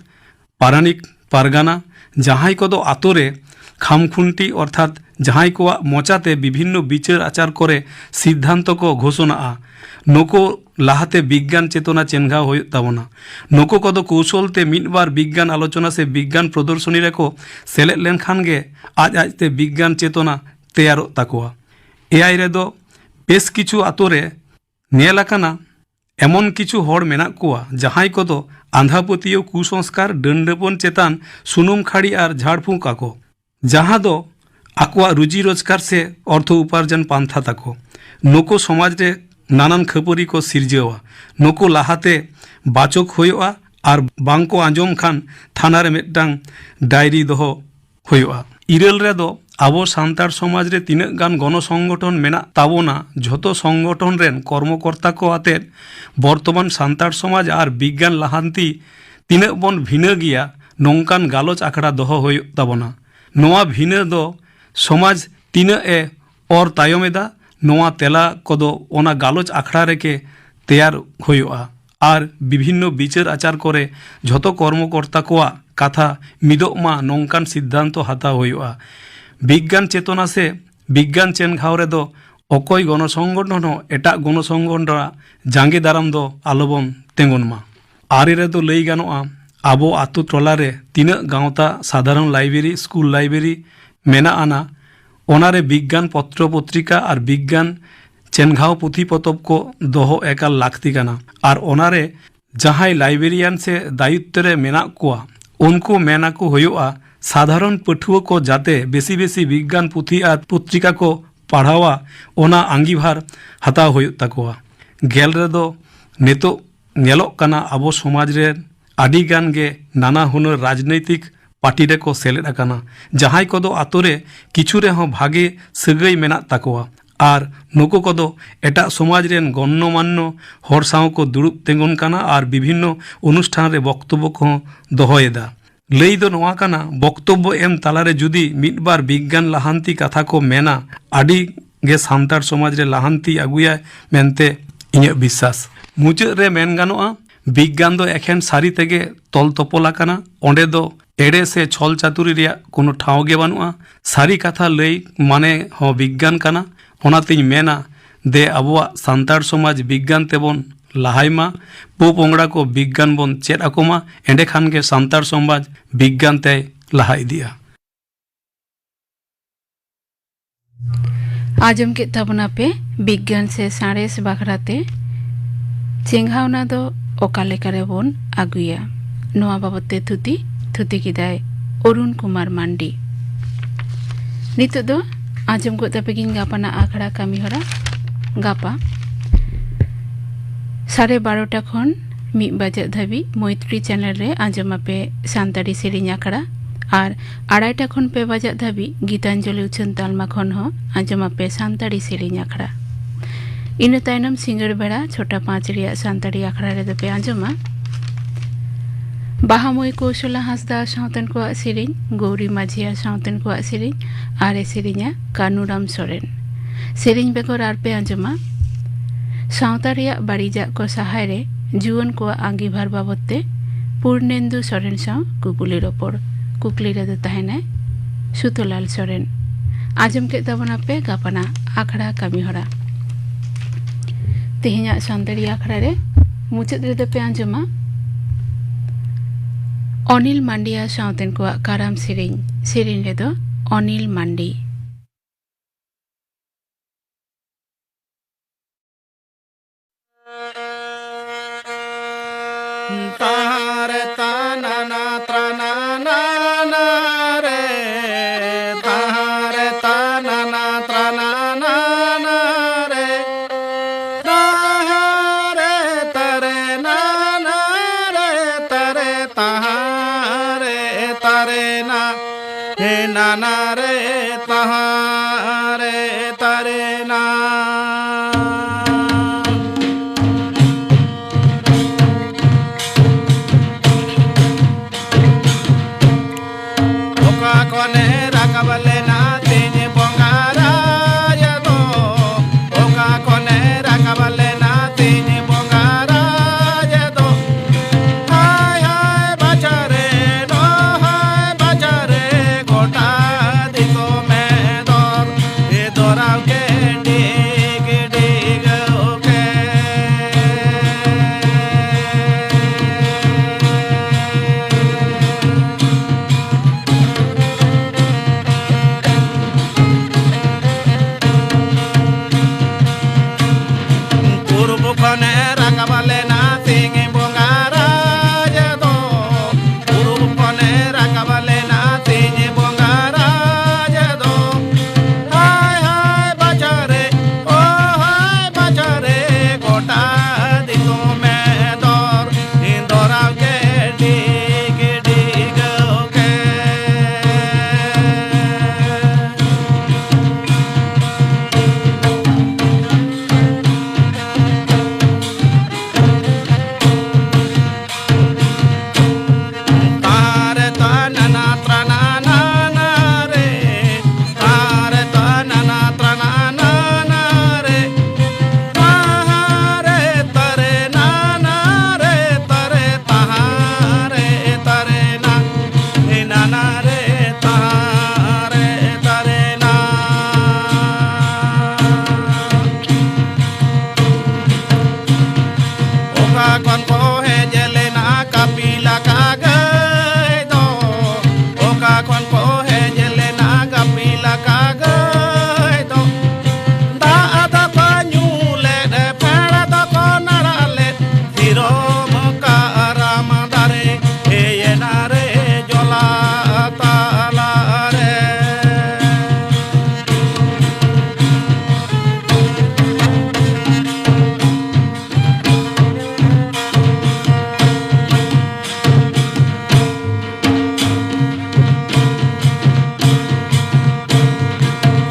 ᱯᱟᱨᱟᱱᱤᱠ, ᱯᱟᱨᱜᱟᱱᱟ, ᱡᱟᱦᱟᱸᱭ ᱠᱚᱫᱚ ᱟᱛᱳ ᱨᱮ ᱠᱷᱟᱢᱠᱷᱩᱱᱴᱤ ᱚᱨᱛᱷᱟᱛ ᱡᱟᱦᱟᱸᱭ ᱠᱚᱣᱟᱜ ᱢᱚᱪᱟᱛᱮ ᱵᱤᱵᱷᱤᱱᱱᱚ ᱵᱤᱪᱟᱹᱨ ᱟᱪᱟᱨ ᱠᱚᱨᱮ ᱥᱤᱫᱽᱫᱷᱟᱱᱛᱚ ᱠᱚ ᱜᱷᱳᱥᱚᱱᱟᱜᱼᱟ, ᱱᱩᱠᱩ ᱞᱟᱦᱟᱛᱮ ᱵᱤᱜᱽᱜᱟᱱ ᱪᱮᱛᱚᱱᱟ ᱪᱮᱱᱜᱷᱟᱣ ᱦᱩᱭᱩᱜ ᱛᱟᱵᱚᱱᱟ᱾ ᱱᱩᱠᱩ ᱠᱚᱫᱚ ᱠᱳᱣᱥᱚᱞ ᱛᱮ ᱢᱤᱫ ᱵᱟᱨ ᱵᱤᱜᱽᱜᱟᱱ ᱟᱞᱳᱪᱚᱱᱟ ᱥᱮ ᱵᱤᱜᱽᱜᱟᱱ ᱯᱨᱚᱫᱚᱨᱥᱚᱱᱤ ᱨᱮᱠᱚ ᱥᱮᱞᱮᱫ ᱞᱮᱱᱠᱷᱟᱱ ᱜᱮ ᱟᱡ ᱟᱡᱛᱮ ᱵᱤᱜᱽᱜᱟᱱ ᱪᱮᱛᱚᱱᱟ ᱛᱮᱭᱟᱨᱚᱜ ᱛᱟᱠᱚᱣᱟ᱾ ᱮᱭᱟᱭ ᱨᱮᱫᱚ ᱵᱮᱥ ᱠᱤᱪᱷᱩ ᱟᱛᱳ ᱨᱮ ᱧᱮᱞ ᱟᱠᱟᱱᱟ, ᱮᱢᱚᱱ ᱠᱤᱪᱷᱩ ᱦᱚᱲ ᱢᱮᱱᱟᱜ ᱠᱚᱣᱟ ᱡᱟᱦᱟᱸᱭ ᱠᱚᱫᱚ ᱟᱸᱫᱷᱟ ᱯᱟᱹᱛᱭᱟᱹᱣ, ᱠᱩᱥᱚᱝᱥᱠᱟᱨ, ᱰᱟᱹᱱᱰᱟᱹᱯᱚᱱ ᱪᱮᱛᱟᱱ ᱥᱩᱱᱩᱢ ᱠᱷᱟᱹᱲᱤ ᱟᱨ ᱡᱷᱟᱲ ᱯᱷᱩᱸᱠ ᱟᱠᱚ, ᱡᱟᱦᱟᱸ ᱫᱚ ᱟᱠᱚᱣᱟᱜ ᱨᱩᱡᱤ ᱨᱳᱡᱽᱜᱟᱨ ᱥᱮ ᱚᱨᱛᱷᱚ ᱩᱯᱟᱨᱡᱚᱱ ᱯᱟᱱᱛᱷᱟ ᱛᱟᱠᱚ᱾ ᱱᱩᱠᱩ ᱥᱚᱢᱟᱡᱽ ᱨᱮ ᱱᱟᱱᱟᱱ ᱠᱷᱟᱹᱯᱟᱹᱨᱤ ᱠᱚ ᱥᱤᱨᱡᱟᱹᱣᱟ᱾ ᱱᱩᱠᱩ ᱞᱟᱦᱟᱛᱮ ᱵᱟᱪᱚᱠ ᱦᱩᱭᱩᱜᱼᱟ ᱟᱨ ᱵᱟᱝ ᱠᱚ ᱟᱸᱡᱚᱢ ᱠᱷᱟᱱ ᱛᱷᱟᱱᱟ ᱨᱮ ᱢᱤᱫᱴᱟᱝ ᱰᱟᱭᱨᱤ ᱫᱚᱦᱚ ᱦᱩᱭᱩᱜᱼᱟ᱾ ᱤᱨᱟᱹᱞ ᱨᱮᱫᱚ ᱟᱵᱚ ᱥᱟᱱᱛᱟᱲ ᱥᱚᱢᱟᱡᱽ ᱨᱮ ᱛᱤᱱᱟᱹᱜ ᱜᱟᱱ ᱜᱚᱱᱚ ᱥᱚᱝᱜᱚᱴᱷᱚᱱ ᱢᱮᱱᱟᱜ ᱛᱟᱵᱚᱱᱟ, ᱡᱷᱚᱛᱚ ᱥᱚᱝᱜᱚᱴᱷᱚᱱ ᱨᱮᱱ ᱠᱚᱨᱢᱚᱠᱚᱨᱛᱟ ᱠᱚ ᱟᱛᱮᱫ ᱵᱚᱨᱛᱚᱢᱟᱱ ᱥᱟᱱᱛᱟᱲ ᱥᱚᱢᱟᱡᱽ ᱟᱨ ᱵᱤᱜᱽᱜᱟᱱ ᱞᱟᱦᱟᱱᱛᱤ ᱛᱤᱱᱟᱹᱜ ᱵᱚᱱ ᱵᱷᱤᱱᱟᱹ ᱜᱮᱭᱟ, ᱱᱚᱝᱠᱟᱱ ᱜᱟᱞᱚᱪ ᱟᱠᱷᱲᱟ ᱫᱚᱦᱚ ᱦᱩᱭᱩᱜ ᱛᱟᱵᱚᱱᱟ᱾ ᱱᱚᱣᱟ ᱵᱷᱤᱱᱟᱹ ᱫᱚ ᱥᱚᱢᱟᱡᱽ ᱛᱤᱱᱟᱹᱜ ᱮ ᱚᱨ ᱛᱟᱭᱚᱢ ᱮᱫᱟ, ᱱᱚᱣᱟ ᱛᱮᱞᱟ ᱠᱚᱫᱚ ᱚᱱᱟ ᱜᱟᱞᱚᱪ ᱟᱠᱷᱲᱟ ᱨᱮᱜᱮ ᱛᱮᱭᱟᱨ ᱦᱩᱭᱩᱜᱼᱟ᱾ ᱟᱨ ᱵᱤᱵᱷᱤᱱᱱᱚ ᱵᱤᱪᱟᱹᱨ ᱟᱪᱟᱨ ᱠᱚᱨᱮ ᱡᱷᱚᱛᱚ ᱠᱚᱨᱢᱚᱠᱚᱨᱛᱟ ᱠᱚᱣᱟᱜ ᱠᱟᱛᱷᱟ ᱢᱤᱫᱚᱜ ᱢᱟ, ᱱᱚᱝᱠᱟᱱ ᱥᱤᱫᱽᱫᱷᱟᱱᱛᱚ ᱦᱟᱛᱟᱣ ᱦᱩᱭᱩᱜᱼᱟ᱾ ᱵᱤᱜᱽᱜᱟᱱ ᱪᱮᱛᱚᱱᱟ ᱥᱮ ᱵᱤᱜᱽᱜᱟᱱ ᱪᱮᱱᱜᱷᱟᱣ ᱨᱮᱫᱚ ᱚᱠᱚᱭ ᱜᱚᱱᱚ ᱥᱚᱝᱜᱚᱴᱷᱚᱱ ᱦᱚᱸ ᱮᱴᱟᱜ ᱜᱚᱱᱚ ᱥᱚᱝᱜᱚᱴᱷᱚᱱ ᱨᱮᱱᱟᱜ ᱡᱟᱸᱜᱮ ᱫᱟᱨᱟᱢ ᱫᱚ ᱟᱞᱚᱵᱚᱱ ᱛᱮᱸᱜᱚᱱ ᱢᱟ᱾ ᱟᱨᱮ ᱨᱮᱫᱚ ᱞᱟᱹᱭ ᱜᱟᱱᱚᱜᱼᱟ, ᱟᱵᱚ ᱟᱛᱳ ᱴᱚᱞᱟ ᱨᱮ ᱛᱤᱱᱟᱹᱜ ᱜᱟᱶᱛᱟ, ᱥᱟᱫᱷᱟᱨᱚᱱ ᱞᱟᱭᱵᱨᱮᱨᱤ, ᱥᱠᱩᱞ ᱞᱟᱭᱵᱨᱮᱨᱤ ᱢᱮᱱᱟᱜ ᱟᱱᱟ, ᱚᱱᱟᱨᱮ ᱵᱤᱜᱽᱜᱟᱱ ᱯᱚᱛᱨᱚ ᱯᱚᱛᱨᱤᱠᱟ ᱟᱨ ᱵᱤᱜᱽᱜᱟᱱ ᱪᱮᱱᱜᱷᱟᱣ ᱯᱩᱛᱷᱤ ᱯᱚᱛᱚᱵ ᱠᱚ ᱫᱚᱦᱚ ᱮᱠᱟᱞ ᱞᱟᱹᱠᱛᱤ ᱠᱟᱱᱟ᱾ ᱟᱨ ᱚᱱᱟᱨᱮ ᱡᱟᱦᱟᱸᱭ ᱞᱟᱭᱵᱨᱮᱨᱤᱭᱟᱱ ᱥᱮ ᱫᱟᱭᱤᱛᱛᱚ ᱨᱮ ᱢᱮᱱᱟᱜ ᱠᱚᱣᱟ, ᱩᱱᱠᱩ ᱢᱮᱱ ᱟᱠᱚ ᱦᱩᱭᱩᱜᱼᱟ, ᱥᱟᱫᱷᱟᱨᱚᱱ ᱯᱟᱹᱴᱷᱩᱣᱟᱹ ᱠᱚ ᱡᱟᱛᱮ ᱵᱮᱥᱤ ᱵᱮᱥᱤ ᱵᱤᱜᱽᱜᱟᱱ ᱯᱩᱛᱷᱤ ᱟᱨ ᱯᱚᱛᱨᱤᱠᱟ ᱠᱚ ᱯᱟᱲᱦᱟᱣᱟ, ᱚᱱᱟ ᱟᱸᱜᱤᱵᱷᱟᱨ ᱦᱟᱛᱟᱣ ᱦᱩᱭᱩᱜ ᱛᱟᱠᱚᱣᱟ᱾ ᱜᱮᱞ ᱨᱮᱫᱚ ᱱᱤᱛᱚᱜ ᱧᱮᱞᱚᱜ ᱠᱟᱱᱟ, ᱟᱵᱚ ᱥᱚᱢᱟᱡᱽ ᱨᱮ ᱟᱹᱰᱤ ᱜᱟᱱ ᱜᱮ ᱱᱟᱱᱟ ᱦᱩᱱᱟᱹᱨ ᱨᱟᱡᱽᱱᱳᱭᱛᱤᱠ ᱯᱟᱨᱴᱤ ᱨᱮᱠᱚ ᱥᱮᱞᱮᱫ ᱟᱠᱟᱱᱟ᱾ ᱡᱟᱦᱟᱸᱭ ᱠᱚᱫᱚ ᱟᱛᱳ ᱨᱮ ᱠᱤᱪᱷᱩ ᱨᱮᱦᱚᱸ ᱵᱷᱟᱜᱮ ᱥᱟᱹᱜᱟᱹᱭ ᱢᱮᱱᱟᱜ ᱛᱟᱠᱚᱣᱟ, ᱟᱨ ᱱᱩᱠᱩ ᱠᱚᱫᱚ ᱮᱴᱟᱜ ᱥᱚᱢᱟᱡᱽ ᱨᱮᱱ ᱜᱚᱱᱱᱚ ᱢᱟᱱᱱᱚ ᱦᱚᱲ ᱥᱟᱶ ᱠᱚ ᱫᱩᱲᱩᱵ ᱛᱤᱸᱜᱩᱱ ᱠᱟᱱᱟ ᱟᱨ ᱵᱤᱵᱷᱤᱱᱱᱚ ᱚᱱᱩᱥᱴᱷᱟᱱ ᱨᱮ ᱵᱚᱠᱛᱚᱵᱵᱚ ᱠᱚᱦᱚᱸ ᱫᱚᱦᱚᱭᱮᱫᱟ᱾ ᱞᱟᱹᱭ ᱫᱚ ᱱᱚᱣᱟ ᱠᱟᱱᱟ, ᱵᱚᱠᱛᱚᱵᱵᱚ ᱮᱢ ᱛᱟᱞᱟᱨᱮ ᱡᱩᱫᱤ ᱢᱤᱫ ᱵᱟᱨ ᱵᱤᱜᱽᱜᱟᱱ ᱞᱟᱦᱟᱱᱛᱤ ᱠᱟᱛᱷᱟ ᱠᱚ ᱢᱮᱱᱟ, ᱟᱹᱰᱤ ᱜᱮ ᱥᱟᱱᱛᱟᱲ ᱥᱚᱢᱟᱡᱽ ᱨᱮ ᱞᱟᱦᱟᱱᱛᱤ ᱟᱹᱜᱩᱭᱟᱭ ᱢᱮᱱᱛᱮ ᱤᱧᱟᱹᱜ ᱵᱤᱥᱥᱟᱥ᱾ ᱢᱩᱪᱟᱹᱫ ᱨᱮ ᱢᱮᱱ ᱜᱟᱱᱚᱜᱼᱟ, ᱵᱤᱜᱽᱜᱟᱱ ᱫᱚ ᱮᱠᱷᱮᱱ ᱥᱟᱹᱨᱤ ᱛᱮᱜᱮ ᱛᱚᱞ ᱛᱚᱯᱚᱞ ᱟᱠᱟᱱᱟ᱾ ᱚᱸᱰᱮ ᱫᱚ ᱮᱲᱮ ᱥᱮ ᱪᱷᱚᱞ ᱪᱟᱛᱩᱨᱤ ᱨᱮᱭᱟᱜ ᱠᱳᱱᱳ ᱴᱷᱟᱶ ᱜᱮ ᱵᱟᱹᱱᱩᱜᱼᱟ᱾ ᱥᱟᱹᱨᱤ ᱠᱟᱛᱷᱟ ᱞᱟᱹᱭ ᱢᱟᱱᱮ ᱦᱚᱸ ᱵᱤᱜᱽᱜᱟᱱ ᱠᱟᱱᱟ᱾ ᱚᱱᱟᱛᱤᱧ ᱢᱮᱱᱟ, ᱫᱮ ᱟᱵᱚᱣᱟᱜ ᱥᱟᱱᱛᱟᱲ ᱥᱚᱢᱟᱡᱽ ᱵᱤᱜᱽᱜᱟᱱ ᱛᱮᱵᱚᱱ ᱞᱟᱦᱟᱭ ᱢᱟ, ᱯᱚᱼᱯᱚᱝᱲᱟ ᱠᱚ ᱵᱤᱜᱽᱜᱟᱱ ᱵᱚᱱ ᱪᱮᱫ ᱟᱠᱚ ᱢᱟ, ᱮᱸᱰᱮᱠᱷᱟᱱ ᱜᱮ ᱥᱟᱱᱛᱟᱲ ᱥᱚᱢᱟᱡᱽ ᱵᱤᱜᱽᱜᱟᱱ ᱛᱮᱭ ᱞᱟᱦᱟ ᱤᱫᱤᱜᱼᱟ᱾ ᱟᱸᱡᱚᱢ ᱠᱮᱫ ᱛᱟᱵᱚᱱᱟ ᱯᱮ ᱵᱤᱜᱽᱜᱟᱱ ᱥᱮ ᱥᱟᱬᱮᱥ ᱵᱟᱠᱷᱨᱟ ᱛᱮ ᱪᱮᱸᱜᱷᱟᱣᱱᱟ ᱫᱚ ᱚᱠᱟ ᱞᱮᱠᱟ ᱨᱮᱵᱚᱱ ᱟᱹᱜᱩᱭᱟ, ᱱᱚᱣᱟ ᱵᱟᱵᱚᱛ ᱛᱮ ᱛᱷᱩᱛᱤ, ᱛᱷᱩᱛᱤ ᱠᱮᱫᱟᱭ ᱚᱨᱩᱱ ᱠᱩᱢᱟᱨ ᱢᱟᱱᱰᱤ᱾ ᱱᱤᱛᱚᱜ ᱫᱚ ᱟᱸᱡᱚᱢ ᱜᱚᱫ ᱛᱟᱯᱮ ᱜᱤᱧ ᱜᱟᱯᱟᱱᱟᱜ ᱟᱠᱷᱲᱟ ᱠᱟᱹᱢᱤᱦᱚᱨᱟ᱾ ᱜᱟᱯᱟ ᱥᱟᱲᱮ ᱵᱟᱨᱚᱴᱟ ᱠᱷᱚᱱ ᱢᱤᱫ ᱵᱟᱡᱟᱜ ᱫᱷᱟᱹᱵᱤᱡ ᱢᱳᱭᱛᱨᱤ ᱪᱮᱱᱮᱞ ᱨᱮ ᱟᱸᱡᱚᱢ ᱟᱯᱮ ᱥᱟᱱᱛᱟᱲᱤ ᱥᱮᱨᱮᱧ ᱟᱠᱷᱲᱟ᱾ ᱟᱨ ᱟᱲᱟᱭᱴᱟ ᱠᱷᱚᱱ ᱯᱮ ᱵᱟᱡᱟᱜ ᱫᱷᱟᱹᱵᱤᱡ ᱜᱤᱛᱟᱧᱡᱚᱞᱤ ᱩᱪᱷᱟᱹᱱ ᱛᱟᱞᱢᱟ ᱠᱷᱚᱱ ᱦᱚᱸ ᱟᱸᱡᱚᱢ ᱟᱯᱮ ᱥᱟᱱᱛᱟᱲᱤ ᱥᱮᱨᱮᱧ ᱟᱠᱷᱲᱟ᱾ ᱤᱱᱟᱹ ᱛᱟᱭᱱᱚᱢ ᱥᱤᱸᱜᱟᱹᱲ ᱵᱮᱲᱟ ᱪᱷᱚᱴᱟ ᱯᱟᱸᱪ ᱨᱮᱭᱟᱜ ᱥᱟᱱᱛᱟᱲᱤ ᱟᱠᱷᱲᱟ ᱨᱮᱫᱚ ᱯᱮ ᱟᱸᱡᱚᱢᱟ ᱵᱟᱦᱟᱢᱟᱹᱭ ᱠᱳᱥᱚᱞᱟ ᱦᱟᱸᱥᱫᱟ ᱥᱟᱶᱛᱮᱱ ᱠᱚᱣᱟᱜ ᱥᱮᱨᱮᱧ, ᱜᱳᱣᱨᱤ ᱢᱟᱹᱡᱷᱤᱭᱟ ᱥᱟᱶᱛᱮᱱ ᱠᱚᱣᱟᱜ ᱥᱮᱨᱮᱧ, ᱟᱨ ᱮ ᱥᱮᱨᱮᱧᱟ ᱠᱟᱹᱱᱩᱨᱟᱢ ᱥᱚᱨᱮᱱ᱾ ᱥᱮᱨᱮᱧ ᱵᱮᱜᱚᱨ ᱟᱨ ᱯᱮ ᱟᱸᱡᱚᱢᱟ ᱥᱟᱶᱛᱟ ᱨᱮᱭᱟᱜ ᱵᱟᱹᱲᱤᱡᱟᱜ ᱠᱚ ᱥᱟᱦᱟᱭ ᱨᱮ ᱡᱩᱣᱟᱹᱱ ᱠᱚᱣᱟᱜ ᱟᱸᱜᱤᱵᱷᱟᱨ ᱵᱟᱵᱚᱛ ᱛᱮ ᱯᱩᱨᱱᱮᱱᱫᱩ ᱥᱚᱨᱮᱱ ᱥᱟᱶ ᱠᱩᱠᱞᱤ ᱨᱚᱯᱚᱲ᱾ ᱠᱩᱠᱞᱤ ᱨᱮᱫᱚ ᱛᱟᱦᱮᱱᱟᱭ ᱥᱩᱛᱚᱞᱟᱞ ᱥᱚᱨᱮᱱ᱾ ᱟᱸᱡᱚᱢ ᱠᱮᱫ ᱛᱟᱵᱚᱱᱟᱯᱮ ᱜᱟᱯᱟᱱᱟᱜ ᱟᱠᱷᱲᱟ ᱠᱟᱹᱢᱤᱦᱚᱨᱟ᱾ ᱛᱮᱦᱮᱧᱟᱜ ᱥᱟᱱᱛᱟᱲᱤ ᱟᱠᱷᱲᱟ ᱨᱮ ᱢᱩᱪᱟᱹᱫ ᱨᱮᱫᱚ ᱯᱮ ᱟᱸᱡᱚᱢᱟ ᱚᱱᱤᱞ ᱢᱟᱱᱰᱤᱭᱟ ᱥᱟᱶᱛᱮᱱ ᱠᱚᱣᱟᱜ ᱠᱟᱨᱟᱢ ᱥᱮᱨᱮᱧ᱾ ᱥᱮᱨᱮᱧ ᱨᱮᱫᱚ ᱚᱱᱤᱞ ᱢᱟᱱᱰᱤ᱾ ᱛᱟᱦᱟᱨᱮ ᱛᱟᱱᱟᱱᱟ ᱛᱨᱟᱱᱟᱱᱟ ᱨᱮ, ᱛᱟᱦᱟᱨᱮ ᱛᱟᱱᱟᱱᱟ ᱛᱨᱟᱱᱟᱱᱟ ᱨᱮ, ᱛᱟᱦᱟᱨᱮ ᱛᱟᱨᱮ ᱱᱟᱱᱟ ᱨᱮ, ᱛᱟᱨᱮ ᱛᱟᱦᱟᱨᱮ ᱛᱟᱨᱮ ᱱᱟ, ᱦᱮ ᱱᱟᱱᱟ ᱨᱮ, ᱛᱟᱦᱟᱨᱮ ᱛᱟᱨᱮ ᱱᱟ᱾ ᱚᱠᱟ ᱠᱷᱚᱱ ᱠᱚ ᱦᱮᱡ ᱞᱮᱱᱟ ᱠᱟᱹᱯᱤᱞᱟ ᱠᱟ ᱜᱟᱹᱭ ᱫᱚ? ᱚᱠᱟ ᱠᱷᱚᱱ ᱠᱚ ᱦᱮᱡ ᱞᱮᱱᱟ ᱠᱟᱹᱯᱤᱞᱟ ᱠᱟ ᱜᱟᱹᱭ ᱫᱚ? ᱫᱟᱜ ᱫᱚᱠᱚ ᱧᱩ ᱞᱮᱫ, ᱯᱷᱮᱲ ᱫᱚᱠᱚ ᱱᱟᱲᱟ ᱞᱮᱫ, ᱥᱤᱨᱚᱢ ᱠᱟᱨᱟᱢ ᱫᱟᱨᱮ ᱦᱮᱡ ᱮᱱᱟ ᱨᱮ ᱡᱚᱞᱟ ᱛᱟᱞᱟ ᱨᱮ᱾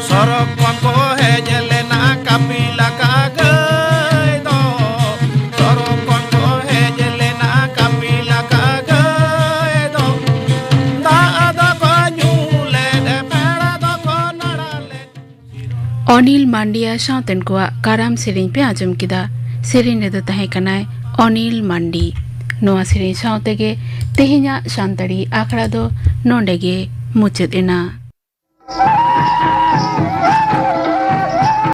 ᱥᱚᱨᱚᱜ ᱠᱷᱚᱱ ᱠᱚ ᱦᱮᱡ ᱞᱮᱱᱟ ᱠᱟᱹᱯᱤᱞᱟ ᱠᱟ ᱜᱟᱹᱭ ᱫᱚ᱾ ᱥᱚᱨᱚᱜ ᱠᱷᱚᱱ ᱠᱚ ᱦᱮᱡ ᱞᱮᱱᱟ ᱠᱟᱹᱯᱤᱞᱟ ᱠᱟ ᱜᱟᱹᱭ ᱫᱚ᱾ ᱫᱟᱜ ᱫᱚᱠᱚ ᱧᱩ ᱞᱮᱫ, ᱯᱮᱲᱟ ᱫᱚᱠᱚ ᱱᱟᱲᱟ ᱞᱮᱫ᱾ ᱚᱱᱤᱞ ᱢᱟᱱᱰᱤᱭᱟ ᱥᱟᱶᱛᱮᱱ ᱠᱚᱣᱟᱜ ᱠᱟᱨᱟᱢ ᱥᱮᱨᱮᱧ ᱯᱮ ᱟᱸᱡᱚᱢ ᱠᱮᱫᱟ᱾ ᱥᱮᱨᱮᱧ ᱨᱮᱫᱚ ᱛᱟᱦᱮᱸ ᱠᱟᱱᱟᱭ ᱚᱱᱤᱞ ᱢᱟᱱᱰᱤ᱾ ᱱᱚᱣᱟ ᱥᱮᱨᱮᱧ ᱥᱟᱶ ᱛᱮᱜᱮ ᱛᱮᱦᱮᱧᱟᱜ ᱥᱟᱱᱛᱟᱲᱤ ᱟᱠᱷᱲᱟ ᱫᱚ ᱱᱚᱰᱮ ᱜᱮ ᱢᱩᱪᱟᱹᱫ ᱮᱱᱟ᱾